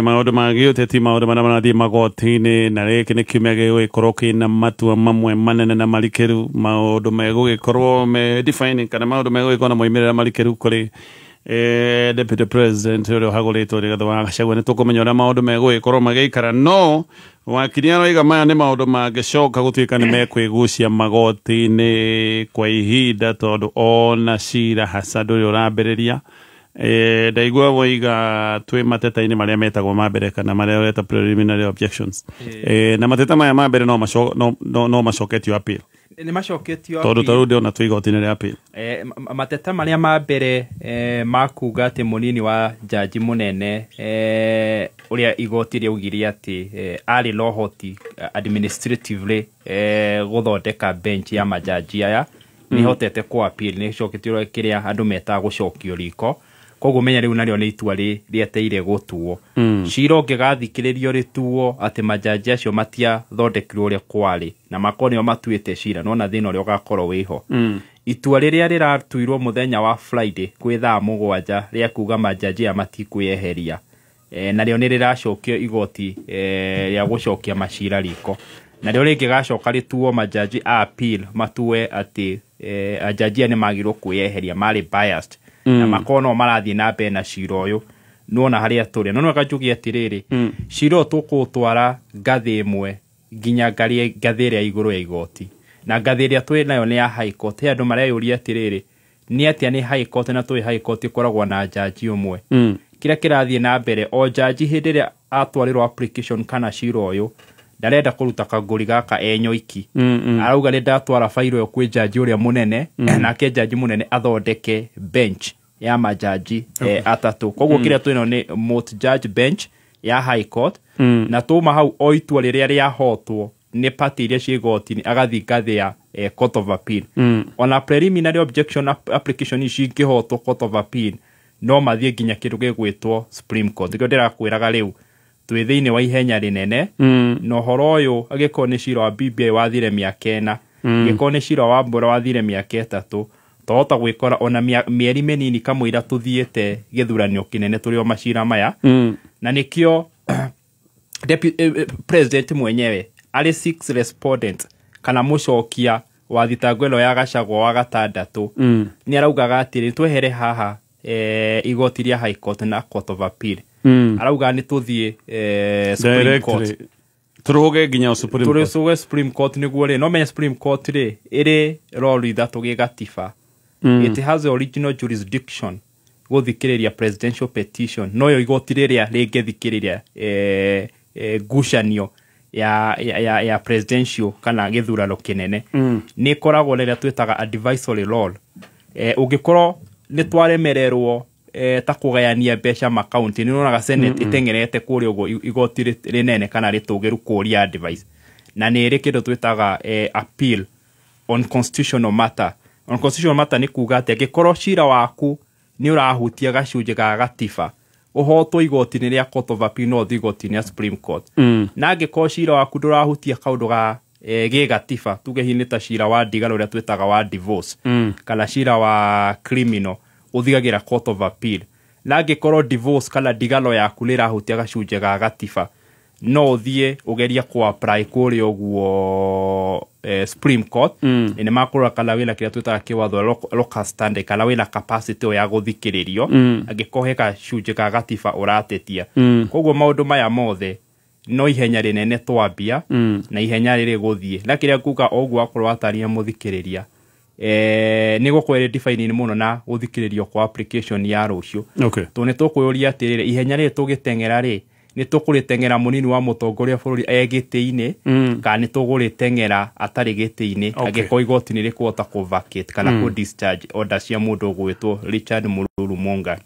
maũndũ ma gĩũteti, maũndũ marĩa marathiĩ magoti-inĩ, na gĩkĩ nĩ kiumia gĩgũgĩkorwo kĩna matua mamwe manene na marikĩru, maũndũ megũgĩkorwo me defining kana maũndũ megũgĩkorwo na moimĩrĩra marikĩru kũrĩ Deputy President ũrĩa ũhagũrĩtwo Rigathĩ wa Gachagua. Nĩ tũkũmenya ũrĩa maũndũ megũgĩkorwo magĩikara, no wakiri aroiga maya nĩ maũndũ mangĩcoka gũtuĩka nĩ mekwĩgucia magoti-inĩ kwa ihinda, tondũ ona cira hasa ndũrĩ ũrambĩrĩria. Ndaigua woiga twĩ mateta-inĩ marĩa metagwo ma mbere kana marĩa ũreta preliminary objections. Na mateta maya ma mbere no macoketio appeal. Nĩ macoketio tondũ ta rĩu ndĩrona twĩ igoti-inĩ rĩa appeal. Mateta marĩa ma mbere ma kuga atĩ mũnini wa jaji mũnene ũrĩa igoti rĩaugire atĩ arĩ na ũhoti administratively gũthondeka bench ya majaji aya, nĩ hotete kũ appeal, nĩ ĩcoketio kĩrĩa andũ metaga gũcokio riko. Koguo menya rĩu narĩo nĩ itua rĩeteire gũtuo. Cira ũngĩgathikĩrĩrio rĩtuo atĩ majaji acio matiathondekirwo ũrĩa kwarĩ na makorwo nĩo matuĩte cira, nona thĩna ũrĩa ũgakorwo wĩho. Itua rĩrĩa rĩratuirwo mũthenya wa Friday kwĩ thaa 7 rĩa kuga majaji aya matikwĩyeheria, narĩo nĩ rĩracokio igoti rĩa gũcokia macira riko, narĩo rĩngĩgacoka rĩtuo majaji a appeal matue atĩ ajaji aya nĩ magĩrĩirwo kwĩyeheria, marĩ biased na makorwo no marathiĩ na mbere na cira ũyũ. Nĩwona harĩa tũrĩ, no nĩwega njuge atĩrĩrĩ, cira ũyũ tũkũũtwara ngathĩ ĩmwe nginya ngathĩ ĩrĩa igũrũ ya igoti, na ngathĩ ĩrĩa twĩ nayo nĩ ya High Court. He andũ mareyũria atĩrĩrĩ, nĩ atĩa nĩ High Court na tũĩ High Court ĩkoragwo na jaji ũmwe. Kĩrĩa kĩrathiĩ na mbere, o jaji hĩndĩ ĩrĩa atwarĩrwo application kana cira ũyũ ndarenda kũruta kangũri gaka enyoiki. Arauga nĩ ndatwara fairo ĩyo kwĩ jaji ũrĩa mũnene, nake jaji mũnene athondeke bench ya majaji atatũ. Koguo kĩrĩa twĩnayo nĩ multi judge bench ya High Court, na tuma hau o itua rĩrĩa rĩahotwo nĩ party iria ciĩ igoti-inĩ agathiĩ ngathĩ ya Court of Appeal. Ona preliminary objection application ici ingĩhotwo Court of Appeal, no mathiĩ nginya kĩndũ gĩgwĩtwo Supreme Court. Nĩkĩo ndĩrakwĩraga rĩu twĩ thĩinĩ wa ihenya rĩnene, na ũhoro ũyũ angĩkorwo nĩ cira wa BBI wathire mĩaka 4, angĩkorwo nĩ cira wa Mbura wathire mĩaka 3, twahota gwĩkora ona mĩeri mĩnini kamũira tũthiĩte gĩthuranio kĩnene tũrĩ o macira maya. Na nĩkĩo President mwenyewe arĩ 6 respondent kana mũcokia wa thitango ĩno ya Gachagua wa gatandatũ, nĩ araugaga atĩrĩ twehere haha igoti rĩa High Court na Court of Appeal. Arauga nĩ tũthiĩ Supreme Court, tũrũge nginya Supreme Court, tũrũge Supreme Court nĩguo rĩ, no menya Supreme Court rĩ ĩrĩ role ithatũ gĩgatiba. It has the original jurisdiction gũthikĩrĩria presidential petition, noyo igoti rĩrĩa rĩngĩthikĩrĩria ngucanio ya presidential kana gĩthurano kĩnene. Nĩ ĩkoragwo rĩrĩa twĩtaga advisory role. Ũngĩkorwo nĩ twaremererwo ta kũgayania mbeca makaunti, nĩ ũronaga Senate ĩteng'erete kũrĩa ũguo igoti rĩnene kana rĩtũgĩru kũria advice, na nĩ ĩrĩ kĩndũ twĩtaga appeal on constitutional matter. On constitutional matter nĩ kuga atĩ angĩkorwo cira waku nĩ ũrahutia gacunjĩ ga gatiba, ũhotwo igoti-inĩ rĩa Court of Appeal no ũthiĩ igoti-inĩ rĩa Supreme Court. Na angĩkorwo cira waku ndũrahutia kaũndũ ga gĩgatiba, tuge hihi nĩ ta cira wa ndigano ũrĩa twĩtaga wa divorce, kana cira wa criminal, ũthigagĩra Court of Appeal. Na angĩkorwo divorce kana ndigano yaku nĩ ĩrahutia gacunjĩ ga gatiba, no ũthiĩ ũgerie kũ apply kũrĩa ũguo Supreme Court, nĩ makũrora kana wĩna kĩrĩa twĩtaga kĩwatho locus standi, kana wĩna capacity ya gũthikĩrĩrio angĩkorwo he gacunjĩ ga gatiba ũratetia. Koguo maũndũ maya mothe no ihenya rĩnene twambia, na ihenya rĩrĩ gũthiĩ. Na kĩrĩa nguga o ũguo akorwo ataria mũthikĩrĩria, nĩ gũkorwo ĩrĩ defining mũno na gũthikĩrĩrio kwa application ya rũciũ. Tondũ nĩ tũkwĩyũria atĩrĩrĩ, ihenya rĩrĩ tũgĩteng'era rĩ, nĩ tũkũrĩteng'era mũnini wa mũtongoria bũrũri e gĩtĩ-inĩ, kana nĩ tũgũrĩteng'era atarĩ gĩtĩ-inĩ, angĩkorwo igoti nĩ rĩkũhota kũ vacate kana kũ discharge order cia mũndũ ũgwĩtwo Richard Mũruru Monga,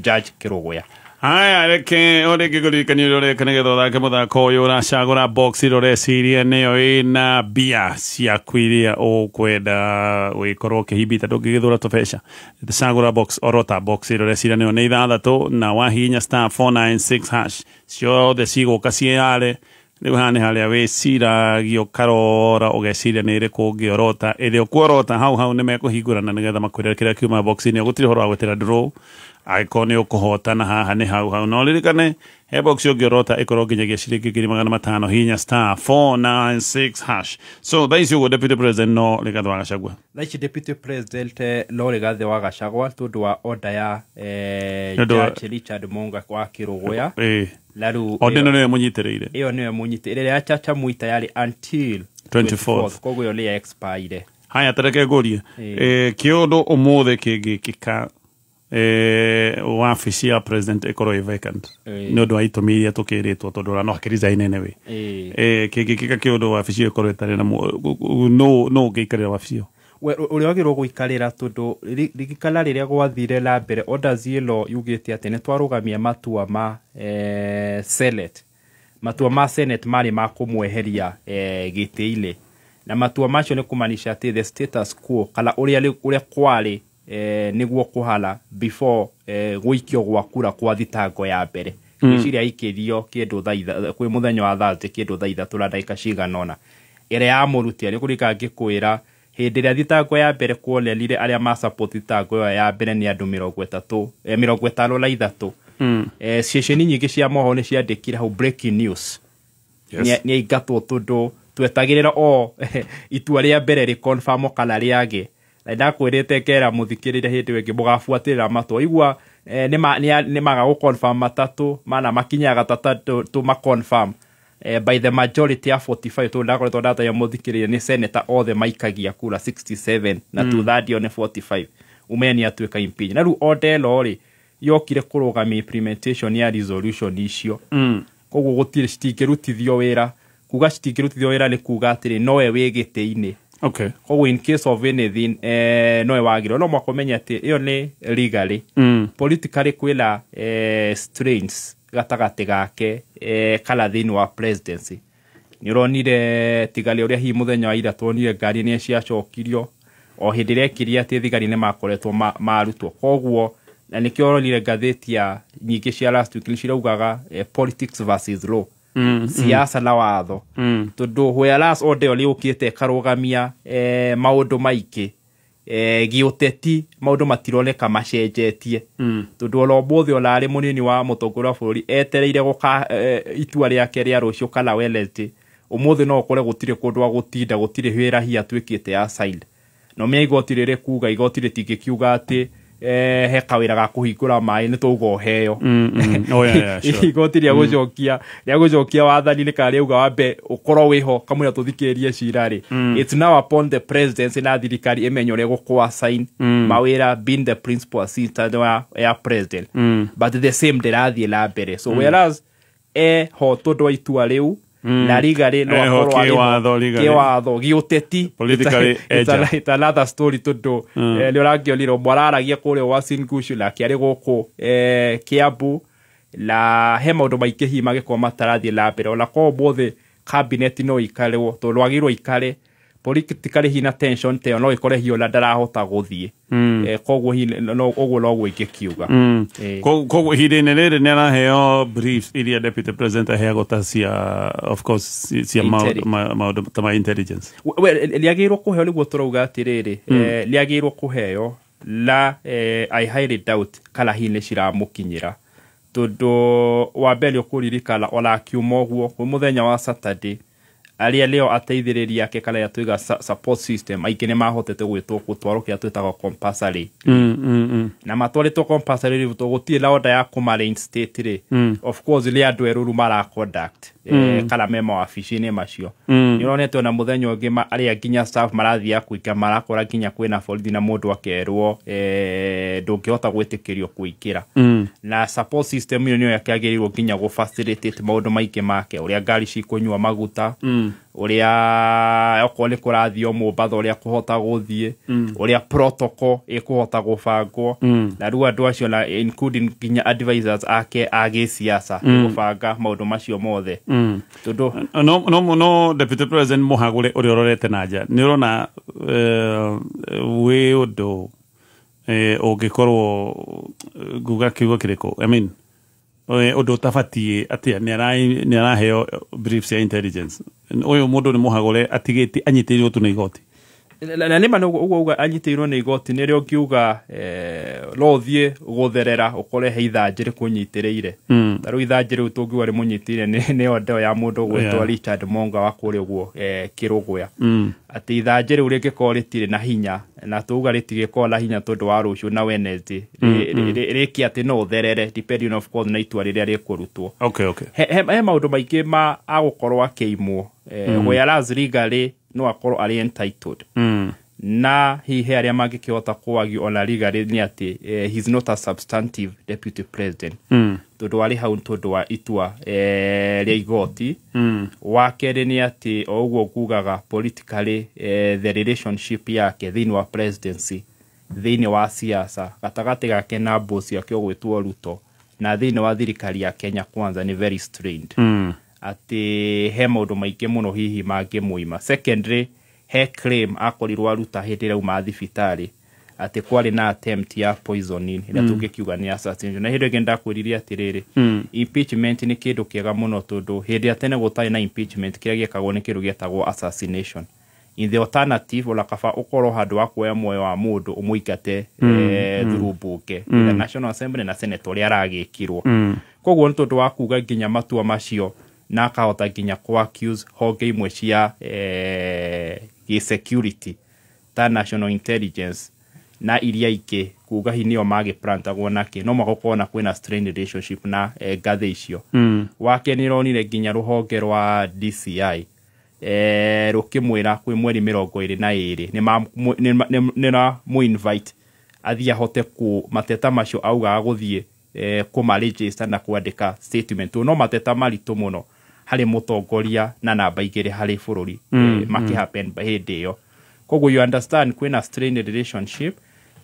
Judge Kĩrũgũya. Haya reke oreke kuririkania ũrĩa ũreka nĩgetha ũthake mũthako ũyũ ũracagũra box ĩrĩa ũreciria nĩyo ĩna mbia ciaku iria ũkwenda gũgĩkorwo ũkĩhimbita ndũngĩgĩthũra tũbeca. Cagũra box orota box ĩrĩa ũreciria nĩyo nĩ 6 na wahihinya star 496 hash ciothe cigũka ciĩyare. Rĩu haha nĩ harĩa wĩciragia ũkarora ũgeciria nĩ ĩrĩkũ ũngĩorota ĩrĩa ũkuorota hau hau nĩ mekũhingũrana nĩgetha makwĩre kĩrĩa kiuma box-inĩ. Gũtirĩ ũhoro wa gwĩtĩra draw angĩkorwo nĩ ũkũhotana haha nĩ hau hau. No ririkane he box ũngĩorota ĩkorwo nginyagia ciringi 500,000 hinya star 496 hash. So thaa ici ũguo deputy president no Rigathĩ wa Gachagua. Thaa ici deputy president no Rigathĩ wa Gachagua tondũ wa order ya Judge Richard Monga wa Kĩrũgũya. Na rĩu order ĩno nĩyo mũnyitĩrĩire. Ĩyo nĩyo mũnyitĩrĩire ĩrĩa ya Chacha Mwita yarĩ until 24th. Koguo ĩyo nĩ expire. Haya tareke ngũrie kĩũndũ ũmũthĩ kĩngĩkĩka wabici ya president ĩkorwo ĩ vacant nĩ ũndũ wa itũmi iria tũkĩrĩtwo tondũ ona no akĩresign anyway. Kĩngĩkĩka kĩũndũ wabici ĩyo ĩkorwo ĩtarĩ na no ũngĩikarĩra wabici ĩyo ũrĩa wagĩrĩirwo gũikarĩra tondũ ririkana rĩrĩa gwathire na mbere orders ĩno yugĩte atĩ nĩ twarũgamia matua ma Senate. Matua ma Senate marĩ ma kũmweheria gĩtĩ-inĩ na matua macio nĩ kũmaanisha atĩ the status quo kana ũrĩa kwarĩ nĩguo kũhana before gũikio gwa kura kwa thitango ya mbere. Ngwĩciria aikĩrio kĩndũ thaa kwĩ mũthenya wa Thursday kĩndũ thaa 3 na ndagĩka cigana ũna ĩrĩa yamũrutia nĩ kũrika ngĩkwĩra hĩndĩ ĩrĩa thitango ya mbere kuonanire arĩa ma support thitango ĩyo ya mbere nĩ andũ 33 ceceni nyingĩ cia mohoro nĩ ciandĩkire hau breaking news. Nĩ aingatwo tondũ twetagĩrĩra o itua rĩa mbere rĩ confirm kana rĩage. Na ndakwĩrĩte ngera mũthikĩrĩria hĩndĩ ĩngĩ mũgabuatĩrĩra matua igua nĩ maga gũ confirm matatũ mana makinyaga gatatũ tũ ma confirm by the majority ya 45 tondũ ndakoretwo ndataria mũthikĩrĩria nĩ senator othe maikagia kura 67 na 230 nĩ 45 umeni atuĩka impeach. Na rĩu order ĩno rĩ yokire kũrũgamia implementation ya resolution icio. Koguo gũtirĩ citingĩrutithio wĩra kuga citingĩrutithio wĩra nĩ kuga atĩrĩ nowe wĩ gĩtĩ-inĩ. Okay. Koguo in case of anything nowe wagĩrĩirwo no mũhaka ũmenye atĩ ĩyo nĩ legally. Politically kwĩna strains gatagatĩ gake kana thĩinĩ wa presidency. Nĩ ũronire tigali ũrĩa hihi mũthenya wa ira tuonire ngari nĩ ciacokirio o hĩndĩ ĩrĩa ĩkirie atĩ thigari nĩ makoretwo marutwo. Koguo na nĩkĩo ũronire ngathĩti ya nyingĩ cia last week nĩ ciraugaga politics versus law. Siasa na watho tondũ whereas order ĩyo yũkĩte ĩkarũgamia maũndũ maingĩ gĩũteti maũndũ matironeka macenjetie tondũ ona ũmũthĩ ona arĩ mũnini wa mũtongoria wa bũrũri etereire gũka itua rĩake rĩa rũciũ kana Wednesday ũmũthĩ no ũkore gũtirĩ kũndũ gwa gũtinda gũtirĩ wĩra hihi atuĩkĩte assigned. No menya igoti rĩrĩ kuga igoti rĩtingĩkiuga atĩ he kawĩra ga kũhingũra maĩ nĩ tũuga ũheo. Igoti rĩa gũcokia wathani nĩ kana rĩauga wambe ũkorwo wĩho kamũira tũthikĩrĩrie cira rĩ. It's now upon the presidency na thirikari ĩmenye ũrĩa gũkũ assign mawĩra being the principal assistant ya president. But the same ndĩrathiĩ na mbere. So whereas ho tondũ wa itua rĩu na rigari no akorwo arĩ kĩwatho gĩũteti politically it's another story tondũ nĩ ũrakĩonire ũmwe araragia kũrĩa Uasin Gishu nake arĩ gũkũ Kiambu na he maũndũ maingĩ hihi mangĩkorwo matarathiĩ na mbere ona korwo ũmũthĩ cabinet no ikarĩwo tondũ wagĩrĩirwo ikare politically hihi na tension ta ĩyo no ĩkore hihi ona ndarahota gũthiĩ. Koguo hihi ũguo noguo ingĩkiuga. Koguo ihinda-inĩ rĩrĩ nĩ araheo briefs iria deputy president aheagwo ta cia of course cia maũndũ ta ma intelligence. Rĩagĩrĩirwo kũheo nĩguo tũrauga atĩrĩrĩ rĩagĩrĩirwo kũheo la I highly doubt kana hihi nĩ ciramũkinyĩra tondũ wa mbere ũkũririkana ona akiuma ũguo kwĩ mũthenya wa Saturday arĩa leo ateithĩrĩria ake kana ya tuiga support system aingĩ nĩ mahotete gwĩtwo gũtwarwo kĩrĩa twĩtaga compulsory na matwarĩtwo compulsory rĩu gũtirĩ na order ya kũma reinstate rĩ. Of course nĩ andũ erũru mara conduct kana me mawabici-inĩ macio. Nĩ ũronete ona mũthenya ũngĩ arĩa nginya staff marathiĩ kũingĩra marakora nginya kwĩna borithi na mũndũ akerwo ndũngĩhota gwĩtĩkĩrio kũingĩra. Na support system ĩyo nĩyo yakĩagĩrĩirwo nginya gũ facilitate maũndũ maingĩ make ũrĩa ngari cikũnyua maguta Ũrĩa okorwo nĩ kũrathio Mombatha ũrĩa kũhota gũthiĩ, ũrĩa protocol ĩkũhota gũbangwo, na rĩu andũ acio na including nginya advisors ake a gĩsiasa gũbanga maũndũ macio mothe. Tondũ no deputy president mũhagũre ũrĩa ũrorete na nja nĩ ũrona wĩ ũndũ ũngĩkorwo nguga kiugo kĩrĩkũ, I mean ũndũ ũtabatiĩ atĩa nĩ araheo briefs ya intelligence ũyũ mũndũ nĩ mũhagũre atigĩte anyitĩrĩirwo tu nĩ igoti. Na nĩ ma ũguo uga anyitĩrĩirwo nĩ igoti nĩrĩo ngiuga no ũthiĩ gũtherera ũkore he ithanjĩ rĩkũnyitĩrĩire. Ta rĩu ithanjĩ rĩu tũngiuga rĩmũnyitĩrĩire nĩ ndeo ya mũndũ ũgwĩtwo Richard Monga wa kũrĩa ũguo Kĩrũgũya, atĩ ithanjĩ rĩu rĩngĩkorwo rĩtirĩ na hinya, na tuuga rĩtigĩkorwo na hinya tondũ wa rũciũ na Wednesday rĩki atĩ no ũtherere depending of course na itua rĩrĩa rĩkũrutwo. Okay. He maũndũ maingĩ ma agũkorwo akĩimwo, whereas legally no akorwo arĩ entitled. Na hihi arĩa mangĩkĩhota kũagio ona legally nĩ atĩ he's not a substantive deputy president, tondũ arĩ hau tondũ wa itua rĩa igoti. Wa kerĩ nĩ atĩ o ũguo ngugaga politically the relationship yake thĩinĩ wa presidency, thĩinĩ wa siasa gatagatĩ gake na boss yake ũgwĩtwo Ruto na thĩinĩ wa thirikari ya Kenya Kwanza nĩ very strained. Atĩ he maũndũ maingĩ mũno hihi mangĩmũima. Secondly, he claim akorirwo aruta hĩndĩ ĩrĩa auma thibitarĩ atĩ kwarĩ na attempt ya poisoning ĩrĩa tũngĩkiuga nĩ assassination. Na hĩndĩ ĩngĩ ndakwĩrire atĩrĩrĩ, impeachment nĩ kĩndũ kĩega mũno tondũ hĩndĩ ya tene gũtarĩ na impeachment kĩrĩa gĩekagwo nĩ kĩndũ gĩetagwo assassination. In the alternative ona kaba ũkorwo handũ wa kuoya muoyo wa mũndũ ũmũingate through mbunge, the National Assembly na Senate ũrĩa aragĩkirwo. Koguo nĩ tondũ wa kuga nginya matua macio na akahota nginya ku accuse honge imwe cia security ta national intelligence na iria ingĩ kuga hihi nĩo magĩplantagwo nake no magũkorwo na kwĩna strained relationship na ngathĩ icio. Wake nĩ ronire nginya rũhonge rwa DCI rũkĩmwĩra kwĩ mweri 22 nĩ na mũinvite athiĩ ahote ku mateta macio augaga gũthiĩ kũmaregister na kwandĩka statement. No mateta maritũ mũno harĩ mũtongoria na namba igĩrĩ harĩ bũrũri makĩhappen hĩndĩ ĩyo. Koguo you understand kwĩna strained relationship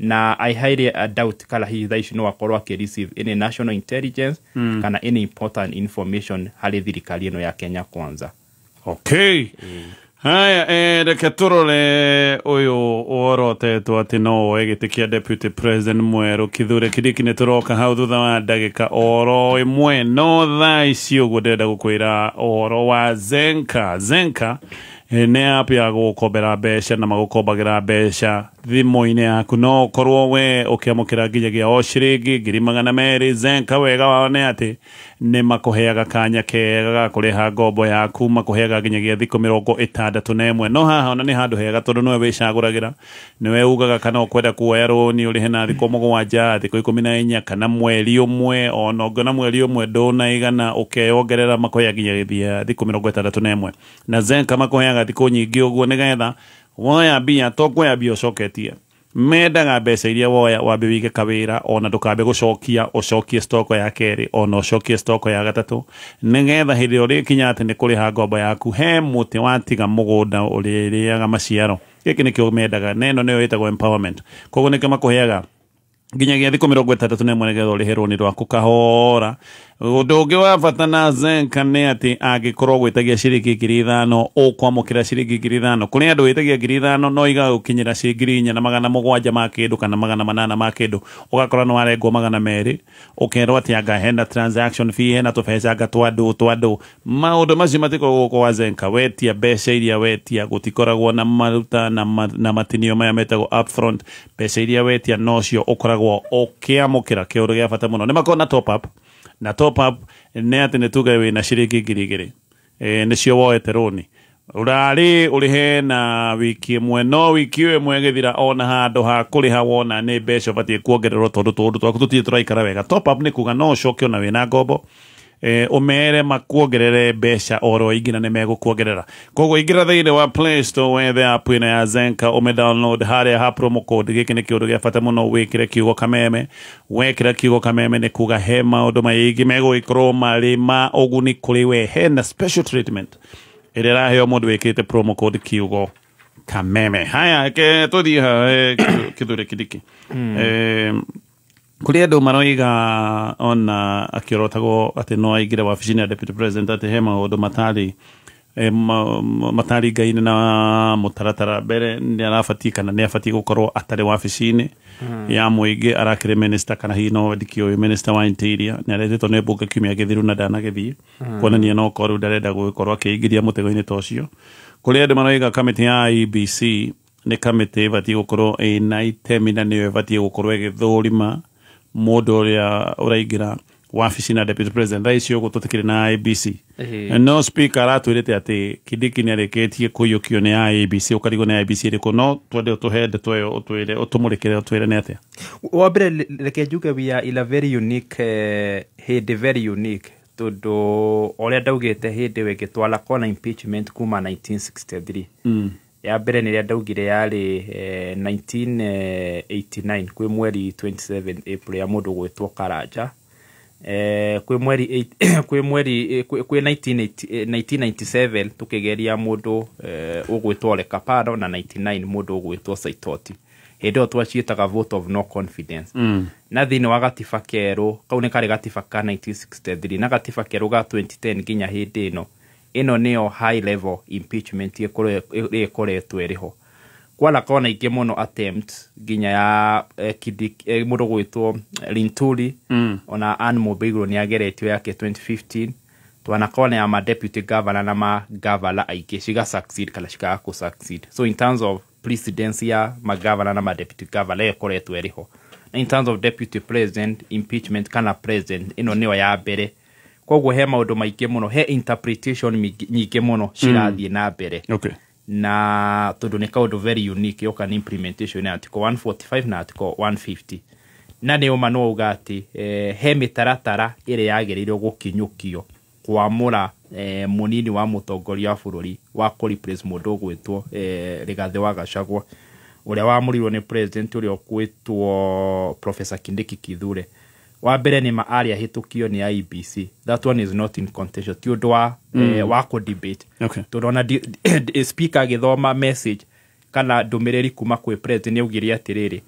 na I highly doubt kala hihi thaa ici no akorwo akĩ receive any national intelligence kana any important information harĩ thirikari ĩno ya Kenya Kwanza. Okay. Haya, reke tũrore ũyũ worotetwo atĩ no oe gĩtĩ kĩa deputy president mwerũ Kithure Kindiki. Nĩ tũroka hau thutha wa ndagĩka oro ĩmwe, no thaa ici ũguo ndĩrenda gũkwĩra ũhoro wa Zenka. Zenka nĩ app ya gũkombera mbeca na magũkombagĩra mbeca thimũ-inĩ yaku. No ũkorwo we ũkĩamũkĩra nginyagia o ciringi 200,000. Zenka wega wao nĩ atĩ nĩ makũheaga kanya kega ga kũrĩha ngombo yaku, makũheaga nginyagia thikũ 61. No haha ona nĩ handũ hega tondũ nĩwe wĩcagũragĩra, nĩwe ugaga kana ũkwenda kuoya rũni ũrĩhe na thikũ 7, thikũ 14 kana mweri ũmwe. Ona ũngĩona mweri ũmwe ndũnaigana ũkeyongerera, makũheaga nginyagia thikũ 61. Na Zenka makũheaga thikũ nyingĩ ũguo nĩgetha woya mbia to kuoya mbia ũcoketie, mendaga mbeca iria woya wambe wige kawĩra, ona ndũkambe gũcokia, ũcokie stoko ya kerĩ ona ũcokie stoko ya gatatũ, nĩgetha hĩndĩ ĩrĩa ũrĩkinya atĩ nĩ kũrĩha ngombo yaku he mũtĩ watiga mũgũnda ũrĩrĩaga maciaro. Gĩkĩ nĩkĩo mendaga, na ĩno nĩyo ĩtagwo empowerment. Koguo nĩkĩo makũheaga nginyagia thikũ 61 nĩgetha ũrĩhe rũni rwaku kahora. Ũndũ ũngĩ wa bata na Zenka nĩ atĩ angĩkorwo gwĩtagia ciringi 5,000 ũkwamũkĩra ciringi 5,000. Kũrĩ andũ wĩtagia 5,000 no igagũkinyĩra ciringi 4,700 ma kĩndũ kana 800 ma kĩndũ, ũgakora nĩ warengwo 200, ũkerwo atĩ anga hena transaction fee, hena tũbeca anga twandũ. Maũndũ macio matikoragwo gũkũ wa Zenka. Wetia mbeca iria wetia gũtikoragwo na maruta na matinio maya metagwo upfront. Mbeca iria wetia nocio ũkoragwo ũkĩamũkĩra. Kĩũndũ gĩa bata mũno nĩ makoragwo na top up, na top up nĩ atĩ nĩ tuge wĩna ciringi 2,000 nĩcio woete rũni ũrarĩ ũrĩhe na wiki ĩmwe, no wiki ĩyo ĩmwe ĩgĩthira ona handũ ha kũrĩha wona nĩ mbeca ũbatiĩ kuongererwo tondũ tũũndũ twaku tũtirĩ tũraikara wega. Top up nĩ kuga no ũcoke ona wĩna ngombo ũmere makuongerere mbeca oro ingĩ na nĩ megũkuongerera. Koguo ingĩra thĩinĩ wa Play Store wethe app ĩno ya Zenka, ũme download harĩa ha promo code. Gĩkĩ nĩ kĩũndũ gĩa bata mũno, wĩkĩre kiugo Kameme. Wekĩra kiugo Kameme nĩ kuga he maũndũ maingĩ megũgĩkorwo marĩ ma ũguni kũrĩ we, hena special treatment. Ĩrĩa ĩraheo mũndũ wĩkĩrĩte promo code kiugo Kameme. Haya, ke tũthiĩ ha Kithure Kindiki. Kũrĩ andũ maroiga ona akĩorotagwo atĩ no aingĩre wabici-inĩ ya deputy president, atĩ he maũndũ matarĩ mataringaine na mũtaratara. Mbere nĩ arabatiĩ kana nĩ abatiĩ gũkorwo atarĩ wabici-inĩ ya mũingĩ, arakĩrĩ minister, kana hihi no ndikĩũĩ, minister wa interior nĩ aretĩtwo nĩ mbunge kiumia gĩthiru na ndanagĩthiĩ, kuonania no korwo ndarenda gũgĩkorwo akĩingĩria mũtego-inĩ ta ũcio. Kũrĩ andũ maroiga kamĩtĩ ya IEBC nĩ kamĩtĩ ĩbatiĩ gũkorwo ĩna itemi na nĩyo ĩbatiĩ gũkorwo ĩgĩthũrima mũndũ ũrĩa ũraingĩra wabici na deputy president. Thaa ici ũguo tũtikĩrĩ na IEBC, no speaker aratwĩrĩte atĩ Kindiki nĩ arĩkĩtie kũiyũkio nĩ IEBC. Ũkarigwo nĩ IEBC ĩrĩkũ, no twende ũtũhe ndeto ĩyo, ũtwĩre, ũtũmũrĩkĩre, ũtwĩre nĩ atĩa. Wa mbere, reke njuge we are in a very unique hĩndĩ, very unique, tondũ ũrĩa ndaugĩte hĩndĩ ĩyo ĩngĩ twanakorwo na impeachment kuma 1963. Ya mbere nĩ ĩrĩa ndaugire yarĩ 1989 kwĩ mweri 27 April ya mũndũ gwĩtwo Karanja. Kwĩ mweri kwĩ mweri kwĩ 1997 tũkĩgeria mũndũ ũgwĩtwo Ole Kaparo, na 99 mũndũ ũgwĩtwo Saitoti. Hĩndĩ ĩyo twaciĩtaga vote of no confidence. Na thĩinĩ wa gatiba kerũ, kau nĩ karĩ gatiba ka 1963, na gatiba kerũ ga 2010 nginya hĩndĩ ĩno, ĩno nĩyo high level impeachment ĩkoretwo ĩrĩho. Kwanakorwo na ingĩ mũno attempt, nginya ya mũndũ gwĩtwo Linturi. Ona Anne Mũmbĩirwo nĩ ageretio yake 2015. Twanakorwo na ya ma deputy governor na ma governor aingĩ, ciga succeed kana cikaga kũ succeed. So in terms of presidency ya ma governor na ma deputy governor ĩkoretwo ĩrĩho, na in terms of deputy president impeachment kana president, ĩno nĩyo ya mbere. Koguo he maũndũ maingĩ mũno, he interpretation nyingĩ mũno cirathiĩ na mbere. Na tondũ nĩ kaũndũ very unique, yoka nĩ implementation ya article 145 na article 150, na nĩ ũma no uga atĩ he mĩtaratara ĩrĩa yagĩrĩirwo gũkinyũkio kwamũra mũnini wa mũtongoria wa bũrũri wa kũ replace mũndũ ũgwĩtwo Rigathĩ wa Gachagua, ũrĩa wamũrirwo nĩ president ũrĩa ũgwĩtwo Professor Kindiki Kithure. Wa mbere nĩ ma arĩ ahĩtũkio nĩ IEBC. That one is not in contention, ti ũndũ wa wa kũ debate. Tondũ ona speaker agĩthoma message kana ndũmĩrĩri kuma kwĩ president, nĩ augire atĩrĩrĩ,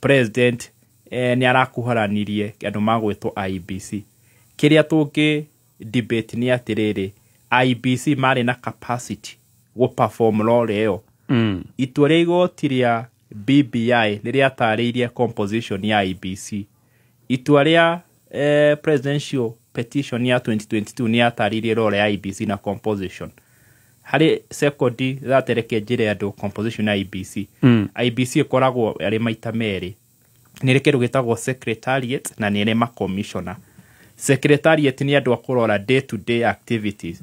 president nĩ arakuharanirie andũ magwĩtwo IEBC. Kĩrĩa tũngĩ debate nĩ atĩrĩrĩ, IEBC marĩ na capacity gũ perform role ĩyo. Itua rĩa igoti rĩa BBI rĩrĩa composition ya IEBC, itua rĩa presidential petition ya 2022 nĩ yatarĩirie role ya IEBC na composition. Harĩ sekondi gatereke njĩre andũ composition ya IEBC. IEBC ĩkoragwo arĩ maita merĩ, nĩ ĩrĩ kĩndũ gĩtagwo secretariat na nĩ ĩrĩ ma-commissioner. Secretariat nĩ andũ a kũrora day to day activities.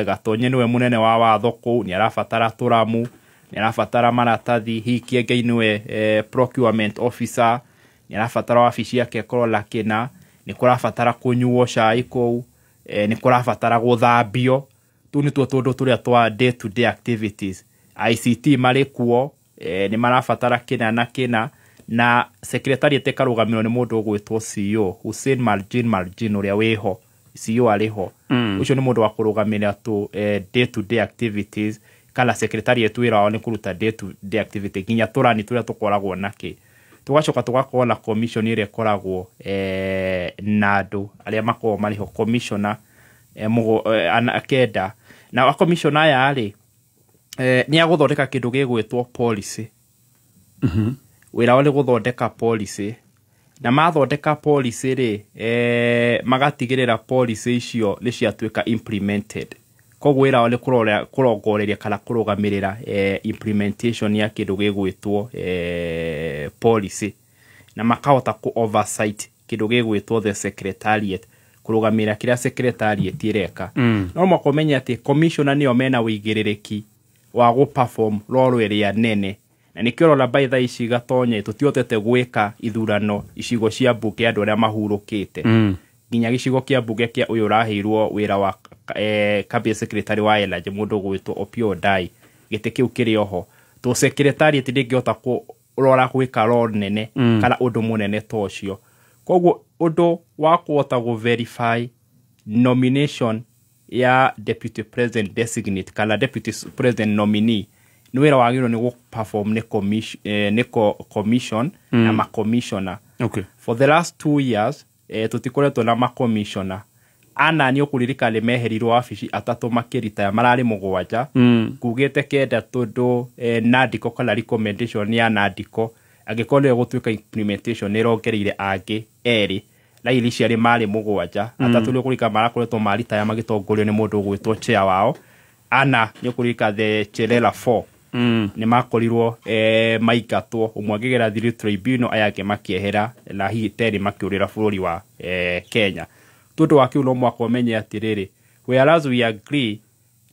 Gatonye nĩwe mũnene wa watho kũu, nĩ arabatara tũramu, nĩ arabatara maratathi. Hihi Kĩengei nĩwe procurement officer, nĩ arabatara wabici yake ĩkorwo na kĩna, nĩ kũrabatara kũnyuo cai kũu, nĩ kũrabatara gũthambio. Tũu nĩtuo tũndũ tũrĩa twa day to day activities. ICT marĩ kuo, nĩ marabatara kĩna na kĩna. Na secretariat ĩkarũgamĩrĩrwo nĩ mũndũ ũgwĩtwo CEO Hussein Marjin Marjin, ũrĩa wĩho CEO arĩ ho. Ũcio nĩ mũndũ wa kũrũgamĩrĩra tũ day to day activities, kana secretariat wĩra wao nĩ kũruta day to day activity nginya tũrani tũrĩa tũkoragwo nakĩ. Tũgacoka tũgakorwo na commission ĩrĩa ĩkoragwo na andũ arĩa makoragwo marĩ ho, commissioner kenda. Na commissioner aya rĩ, nĩ agũthondeka kĩndũ gĩgwĩtwo policy. Wĩra wao nĩ gũthondeka policy, na mathondeka policy rĩ, magatigĩrĩra policy icio nĩ ciatuĩka implemented. Koguo wĩra wao nĩ kũrongoreria kana kũrũgamĩrĩra implementation ya kĩndũ gĩgwĩtwo policy, na makahota kũ oversight kĩndũ gĩgwĩtwo the secretariat, kũrũgamĩrĩra kĩrĩa secretariat ĩreka. No mũhaka ũmenye atĩ commissioner nĩo mena ũigĩrĩrĩki wa gũ perform role ĩrĩa nene, na nĩkĩo ũrona by thaa ici Gatonye tũtihotete gwĩka ithurano icigo cia mbunge andũ arĩa mahurũkĩte. Nginya gĩcigo kĩa mbunge kĩa ũyũ ũraheirwo wĩra wa cabinet secretary wa energy, mũndũ ũgwĩtwo Opiyo Ondai, gĩtĩ kĩu kĩrĩ oho to secretariat ndĩngĩhota kũrora gwĩka role nene kana ũndũ mũnene ta ũcio. Koguo ũndũ wa kũhota gũ verify nomination Ya deputy president designate kana deputy president nominee nĩ wĩra wagĩrĩirwo nĩ gũ-perform nĩ commission na ma-commissioner. For the last 2 years tũtikoretwo na ma-commissioner ana. Nĩ ũkũririkana nĩ meherirwo wabici, atatũ makĩritaya, mararĩ mũgwanja. Ngugĩte kenda tondũ nandiko kana recommendation ya nandiko angĩkorwo nĩyo gũtuĩka implementation nĩ ĩrongereire angĩ erĩ na ici arĩ marĩ mũgwanja. Atatũ nĩ ũkũririkana marakoretwo maritaya magĩtongorio nĩ mũndũ ũgwĩtwo chair wao. Ana nĩ ũkũririkana the Cherera 4 nĩ makorirwo maingatwo, ũmwe akĩgera through tribunal, aya angĩ makĩehera na hihi terĩ makĩũrĩra bũrũri wa Kenya. Tondũ wa kĩu no mwaka ũmenye atĩrĩrĩ, whereas we agree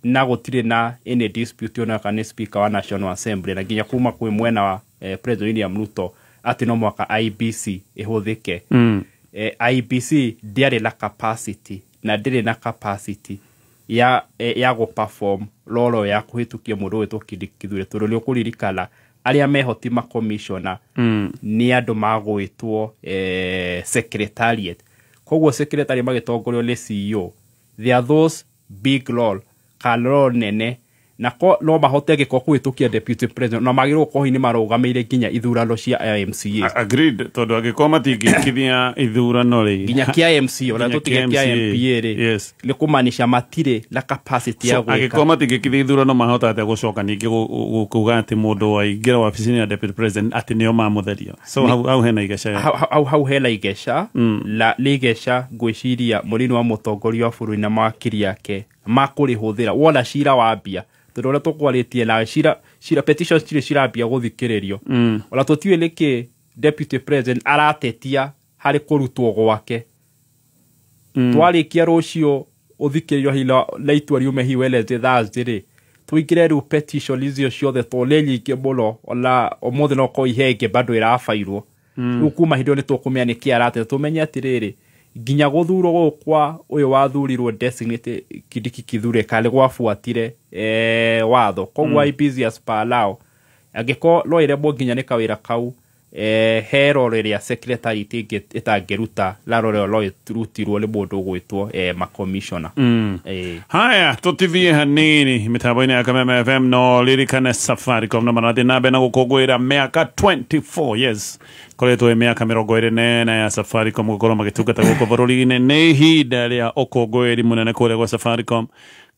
na gũtirĩ na any dispute ona kana nĩ speaker wa National Assembly na nginya kuma kwĩ mwena wa President William Ruto atĩ no mwaka IEBC ĩhũthĩke. IEBC ndĩarĩ na capacity na ndĩrĩ na capacity ya gũ-perform role ya kũhĩtũkia mũndũ ũgwĩtwo Kindiki Kithure, tondũ nĩ ũkũririkana arĩa meho ti ma-commissioner, nĩ andũ magwĩtwo secretariat. Koguo secretariat magĩtongorio nĩ CEO, there are those big role kana role nene na ko no mahote gĩko kũhĩtũkia deputy president na magĩrĩirwo gũkorwo hihi nĩ marũgamĩire nginya ithurano cia MCA. Agreed, tondũ angĩkorwo matingĩkithia ithurano rĩ, nginya kĩa MCA ona nginya tũtige kĩa kĩa MCA, MPA rĩ, nĩ kũmaanisha matirĩ na capacity ya So, gwĩka. Angĩkorwo matingĩkithia ithurano, mahota atĩa gũcoka ningĩ kuga atĩ mũndũ waingĩra wabici-inĩ ya deputy president atĩ nĩo mamũtheria? So hau hena igeca. Hau hena igeca la nĩ igeca ngwĩciria mũnini wa mũtongoria wa bũrũri na mawakiri ake makũrĩhũthĩra wona cira wambia, tondũ ũrĩa tũkwarĩtie nawe cira petitions cirĩ cirambia gũthikĩrĩrio. Ona tũtiũĩ nĩkĩ deputy president aratetia harĩ kũrutwo gwake. Twarĩkia rũciũ ũthikĩrĩrio hihi na itua riume hihi Wednesday, Thursday rĩ, tũingĩre rĩu petition icio ciothe tondũ nĩ nyingĩ mũno. Ona ũmũthĩ no korwo ihe ĩngĩ bado ĩrabairwo. Rĩu kuma hĩndĩ ĩyo nĩ tũkũmenya nĩkĩ arateta, tũmenye atĩrĩrĩ, nginya gũthurwo gũkũ kwa ũyũ wathurirwo designate Kindiki Kithure kana nĩ gwabuatire watho. Koguo IEBC as per law angĩkorwo no ĩremwo nginya nĩ kawĩra kau, he role ĩrĩa secretariat ĩtangĩruta na role ĩyo no ĩrutirwo nĩ mũndũ ũgwĩtwo makomishona. Haya, tũtithie hanini mĩtambo-inĩ ya Kameme FM, no ririkane Safaricom no marathiĩ na mbere na gũkũngũĩra mĩaka 24 years, koretwo ĩ mĩaka 24 ya Safaricom gũkorwo magĩtungata gũkũ bũrũri-inĩ. Nĩ ihinda rĩa ũkũngũĩri mũnene kũrĩa gwa Safaricom.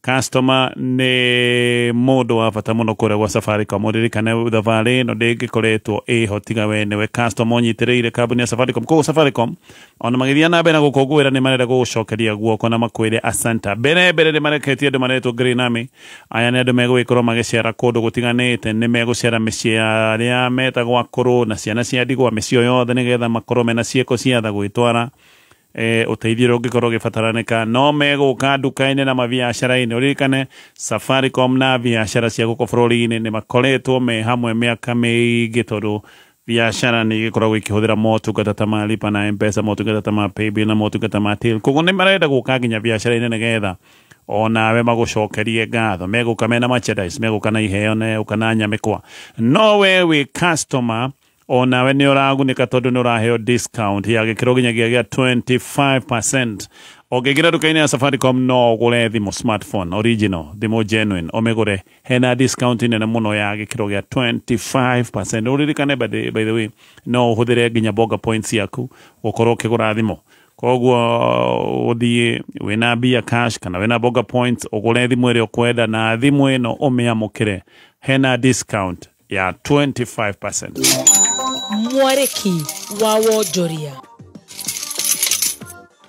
Customer nĩ mũndũ wa bata mũno kũrĩa gwa Safaricom. Ũririkane thabarĩ ĩno ndĩngĩkoretwo ĩho tiga we nĩwe customer ũnyitĩrĩire kambuni ya Safaricom. Koguo Safaricom ona magĩthiĩ na mbere na gũkũngũĩra nĩ marenda gũgũcokeria guoko na makwĩre asanta. Mbere mbere nĩ mareketie andũ maretwo Green Army. Aya nĩ andũ megũgĩkorwo magĩcera kũndũ gũtiganĩte, nĩ megũcera mĩciĩ ya arĩa metagwo akũrũ na ciana cia ndigwa, mĩciĩ o yothe, nĩgetha makorwo mena ciĩko cia tha gwĩtwara ũteithio ũrĩa ũngĩkorwo ũgĩbataranĩka. No megũka nduka-inĩ na mabiacara-inĩ. Ũririkane Safaricom na biacara cia gũkũ bũrũri-inĩ nĩ makoretwo me hamwe mĩaka mĩingĩ, tondũ biacara nĩ igĩkoragwo ikĩhũthĩra motungata ta ma lipa na M-Pesa, motungata ta ma paybill na motungata ma till. Koguo nĩ marenda gũka nginya biacara-inĩ nĩgetha onawe magũcokerie ngatho. Megũka mena merchandise, megũka na iheo, megũka na nyamĩkwa. No we wĩ customer onawe nĩ ũragunĩka tondũ nĩ ũraheo discount ya gĩkĩro nginyagia gĩa 25%. Ũngĩingĩra nduka-inĩ ya Safaricom no ũgũre thimũ smartphone original, thimũ genuine, ũmĩgũre hena discount nene mũno ya gĩkĩro gĩa 25%. Ũririkane by the way no ũhũthĩre nginya Bonga points yaku gũkorwo ũkĩgũra thimũ. Koguo ũthiĩ wĩna mbia cash kana wĩna Bonga points, ũgũre thimũ ĩrĩa ũkwenda na thimũ ĩno ũmĩamũkĩre hena discount ya 25%. Mwarĩki wa wonjoria.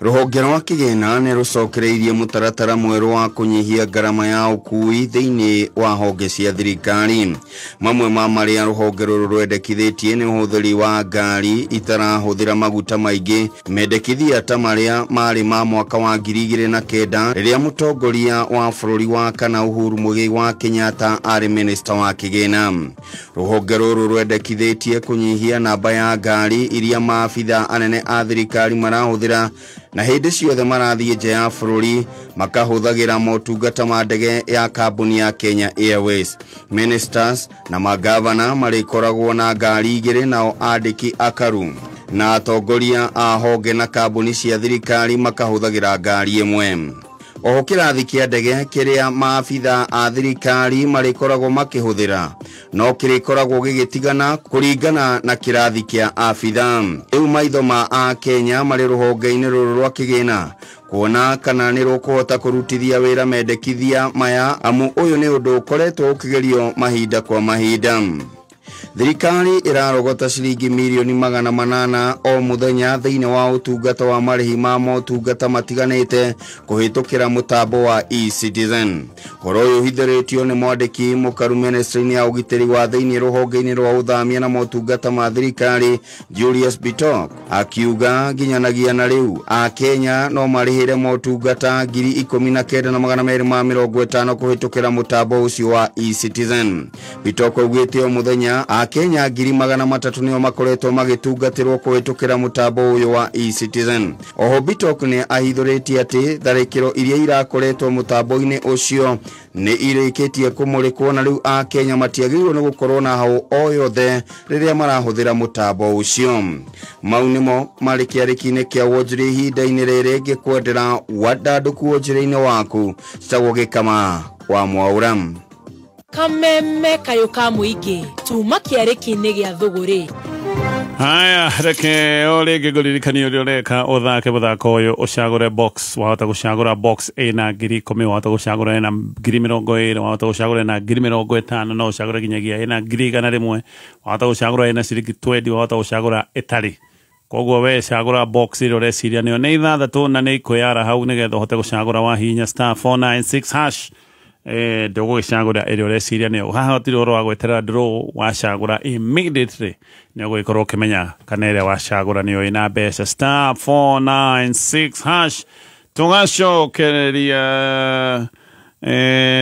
Rũhonge rwa kĩgĩna nĩ rũcokereirie mũtaratara mwerũ wa kũnyihia ngarama ya ũkui thĩinĩ wa honge cia thirikari. Mamwe ma marĩa rũhonge rũrũ rwendekithĩtie nĩ ũhũthĩri wa ngari itarahũthĩra maguta maingĩ, mendekithia ta marĩa marĩ ma mwaka wa 2009 rĩrĩa mũtongoria wa bũrũri wa kana Uhuru Muigai wa Kenyatta arĩ minista wa kĩgĩna. Rũhonge rũrũ rwendekithĩtie kũnyihia namba ya ngari iria maabitha anene a thirikari marahũthĩra na hĩndĩ ciothe marathiĩ nja ya bũrũri makahũthagĩra motungata ma ndege ya kambuni ya Kenya Airways. Ministers na magavana marĩkoragwo na ngari igĩrĩ, nao andĩki akaru na atongoria a honge na kambuni cia thirikari makahũthagĩra ngari ĩmwe. Oho kĩrathi kĩa ndege kĩrĩa maabitha a thirikari marĩkoragwo makĩhũthĩra no kĩrĩkoragwo gĩgĩtigana kũringana na kĩrathi kĩa abitha. Rĩu maitho ma Akenya marĩ rũhonge-inĩ rũrũ rwa kĩgĩna kuona kana nĩ rũkũhota kũrutithia wĩra mendekithia maya, amu ũyũ nĩ ũndũ ũkoretwo ũkĩgerio mahinda kwa mahinda. Thirikari ĩrarogota ciringi mirioni 800 o mũthenya thĩinĩ wa ũtungata wa marĩhi ma motungata matiganĩte kũhĩtũkĩra mũtambo wa eCitizen. Ũhoro ũyũ ũhithũrĩtio nĩ mwandĩki mũkaru ministry-inĩ ya ũgitĩri wa thĩinĩ rũhonge-inĩ rwa ũthamia na motungata ma thirikari Julius Bitok, akiuga nginyanagia na rĩu Akenya no marĩhĩre motungata 19,250 kũhĩtũkĩra mũtambo ũcio wa eCitizen. Bitok augĩte o mũthenya Akenya 300,000 nĩo makoretwo magĩtungatĩrwo kũhĩtũkĩra mũtambo ũyũ wa eCitizen. Oho Bitok nĩ ahithũrĩtie atĩ tharĩkĩro iria irakoretwo mũtambo-inĩ ũcio nĩ irĩkĩtie kũmũrĩkwo na rĩu Akenya matiagĩrĩirwo nĩ gũkorwo na hau o yothe rĩrĩa marahũthĩra mũtambo ũcio. Mau nĩmo marĩ kĩarĩki-inĩ kĩa wonjoria ihinda-inĩ rĩrĩ, ngĩkwendera wandandũku wonjoria-inĩ waku. Citagwo Gĩkama wa Mwaũra. Kameme kayo ka mũingĩ tuma kĩarĩki-inĩ gĩa thũgũrĩ. Haya, reke o rĩngĩ ngũririkanie ũrĩa ũreka ũthake mũthako ũyũ, ũcagũre box. Wahota gũcagũra box ĩna 10,000, wahota gũcagũra ĩna 20,000, wahota gũcagũra ĩna 50,000, no ũcagũre nginyagia ĩna 100,000, wahota gũcagũra ĩna ciringi 20, wahota gũcagũra ĩtarĩ. Koguo we cagũra box ĩrĩa ũreciria nĩyo nĩ 6 na nĩ ikwĩyara hau nĩgetha ũhote gũcagũra wahihinya *496#. Ndũgũgĩcagũra ĩrĩa ũreciria nĩyo. Haha hatirĩ ũhoro wa gweterera draw, wacagũra immediately nĩ ũgũgĩkorwo ũkĩmenya kana ĩrĩa wacagũra nĩyo ĩna mbeca. *496#. Tũgacokereria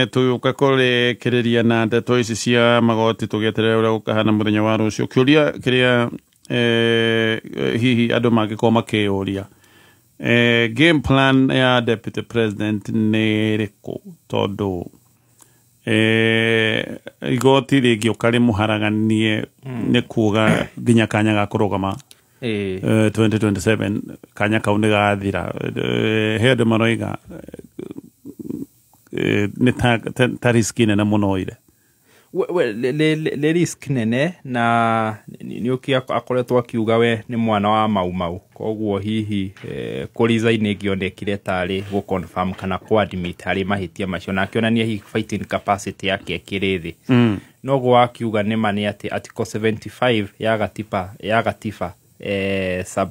tũgĩũka kũrĩkĩrĩria na ndeto ici cia magoti tũgĩeterera ũrĩa gũkahana mũthenya wa rũciũ. Kĩũria kĩrĩa hihi andũ mangĩkorwo makĩyũria, game plan ya deputy president nĩ ĩrĩkũ? Tondũ igoti rĩngĩũka rĩmũharaganie nĩ kuga nginya kanya ga kũrũgama 2027 kanya kau nĩ gathira. He andũ maroiga nĩ ta risk nene mũno ire. Nĩ risk nene na nĩ ũkĩ akoretwo akiuga we nĩ mwana wa Mau Mau, koguo hihi kũ-resign ĩngĩonekire tarĩ gũ confirm kana kũ admit harĩ mahĩtia macio, na akĩonania hihi fighting capacity yake ĩkĩrĩ thĩ. Noguo akiuga nĩ ma nĩ atĩ article 75 ya gatiba sub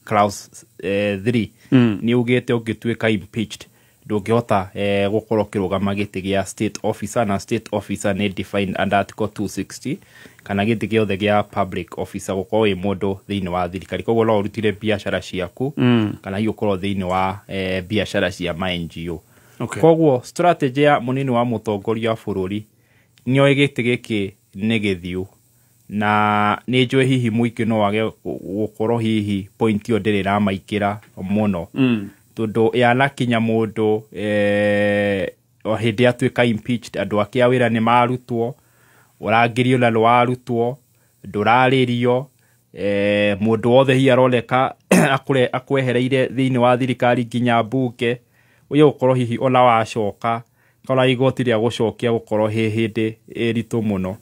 clause 3 nĩ ugĩte ũngĩtuĩka impeached ndũngĩhota gũkorwo ũkĩrũgama gĩtĩ gĩa state officer, na state officer nĩ defined under article 260 kana gĩtĩ gĩothe gĩa public officer gũkorwo wĩ mũndũ thĩinĩ wa thirikari. Koguo no ũrutire biacara ciaku kana hihi ũkorwo thĩinĩ wa biacara cia ma NGO. Koguo strategy ya mũnini wa mũtongoria wa bũrũri nĩoĩ gĩtĩ gĩkĩ nĩ gĩthiũ, na nĩ njũĩ hihi mũingĩ no wage gũkorwo hihi point ĩyo ndĩrĩ ĩramaingĩra mũno, tondũ yanakinya mũndũ o hĩndĩ atuĩka impeached andũ ake a wĩra nĩ marutwo, ũrangĩrio na nĩwarutwo, ndũrarĩrio, mũndũ wothe hihi aroneka akwehereire thĩinĩ wa thirikari nginya mbunge, ũyũ gũkorwo hihi ona wacoka kana igoti rĩa gũcokia gũkorwo he hĩndĩ ĩritũ mũno.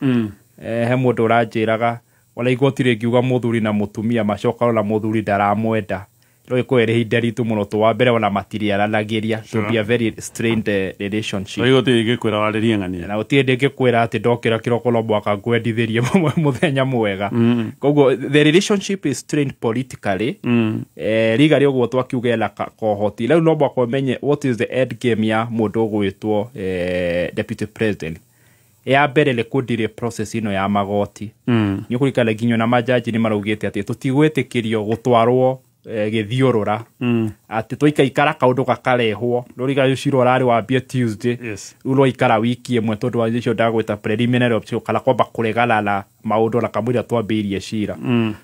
He mũndũ ũranjĩraga ona igoti rĩngiuga mũthuri na mũtumia macoka ona mũthuri ndaramwenda, no ĩkorwo ĩrĩ ihinda ritũ mũno tũ wa mbere ona matiriaranagĩria, to be a very strained relationship. Igoti rĩngĩkwĩra warĩrie ng'ania na gũtirĩ ndĩngĩkwĩra atĩ ndokĩra kĩroko no mwaka ngwendithĩrie mũthenya mwega. Koguo the relationship is strained politically. Riga ũguo twakiuga ena kohoti rĩu no mwaka ũmenye what is the end game ya mũndũ ũgwĩtwo deputy president. Ya mbere nĩ kũndire process ĩno ya magoti. Nĩ ũkũririkana nginya na majaji nĩ maraugĩte atĩ tũtigwĩtĩkĩrio gũtwarwo gĩthiũrũra, atĩ twaikaikara kaũndũ gakarehwo. Rũriga cira ũrarĩ wambie Tuesday, rĩu rwaikara wiki ĩmwe tondũ wa icio ndagwĩta preliminary option kana kwamba kũregana na maũndũ na kamũira twambĩrĩirie cira.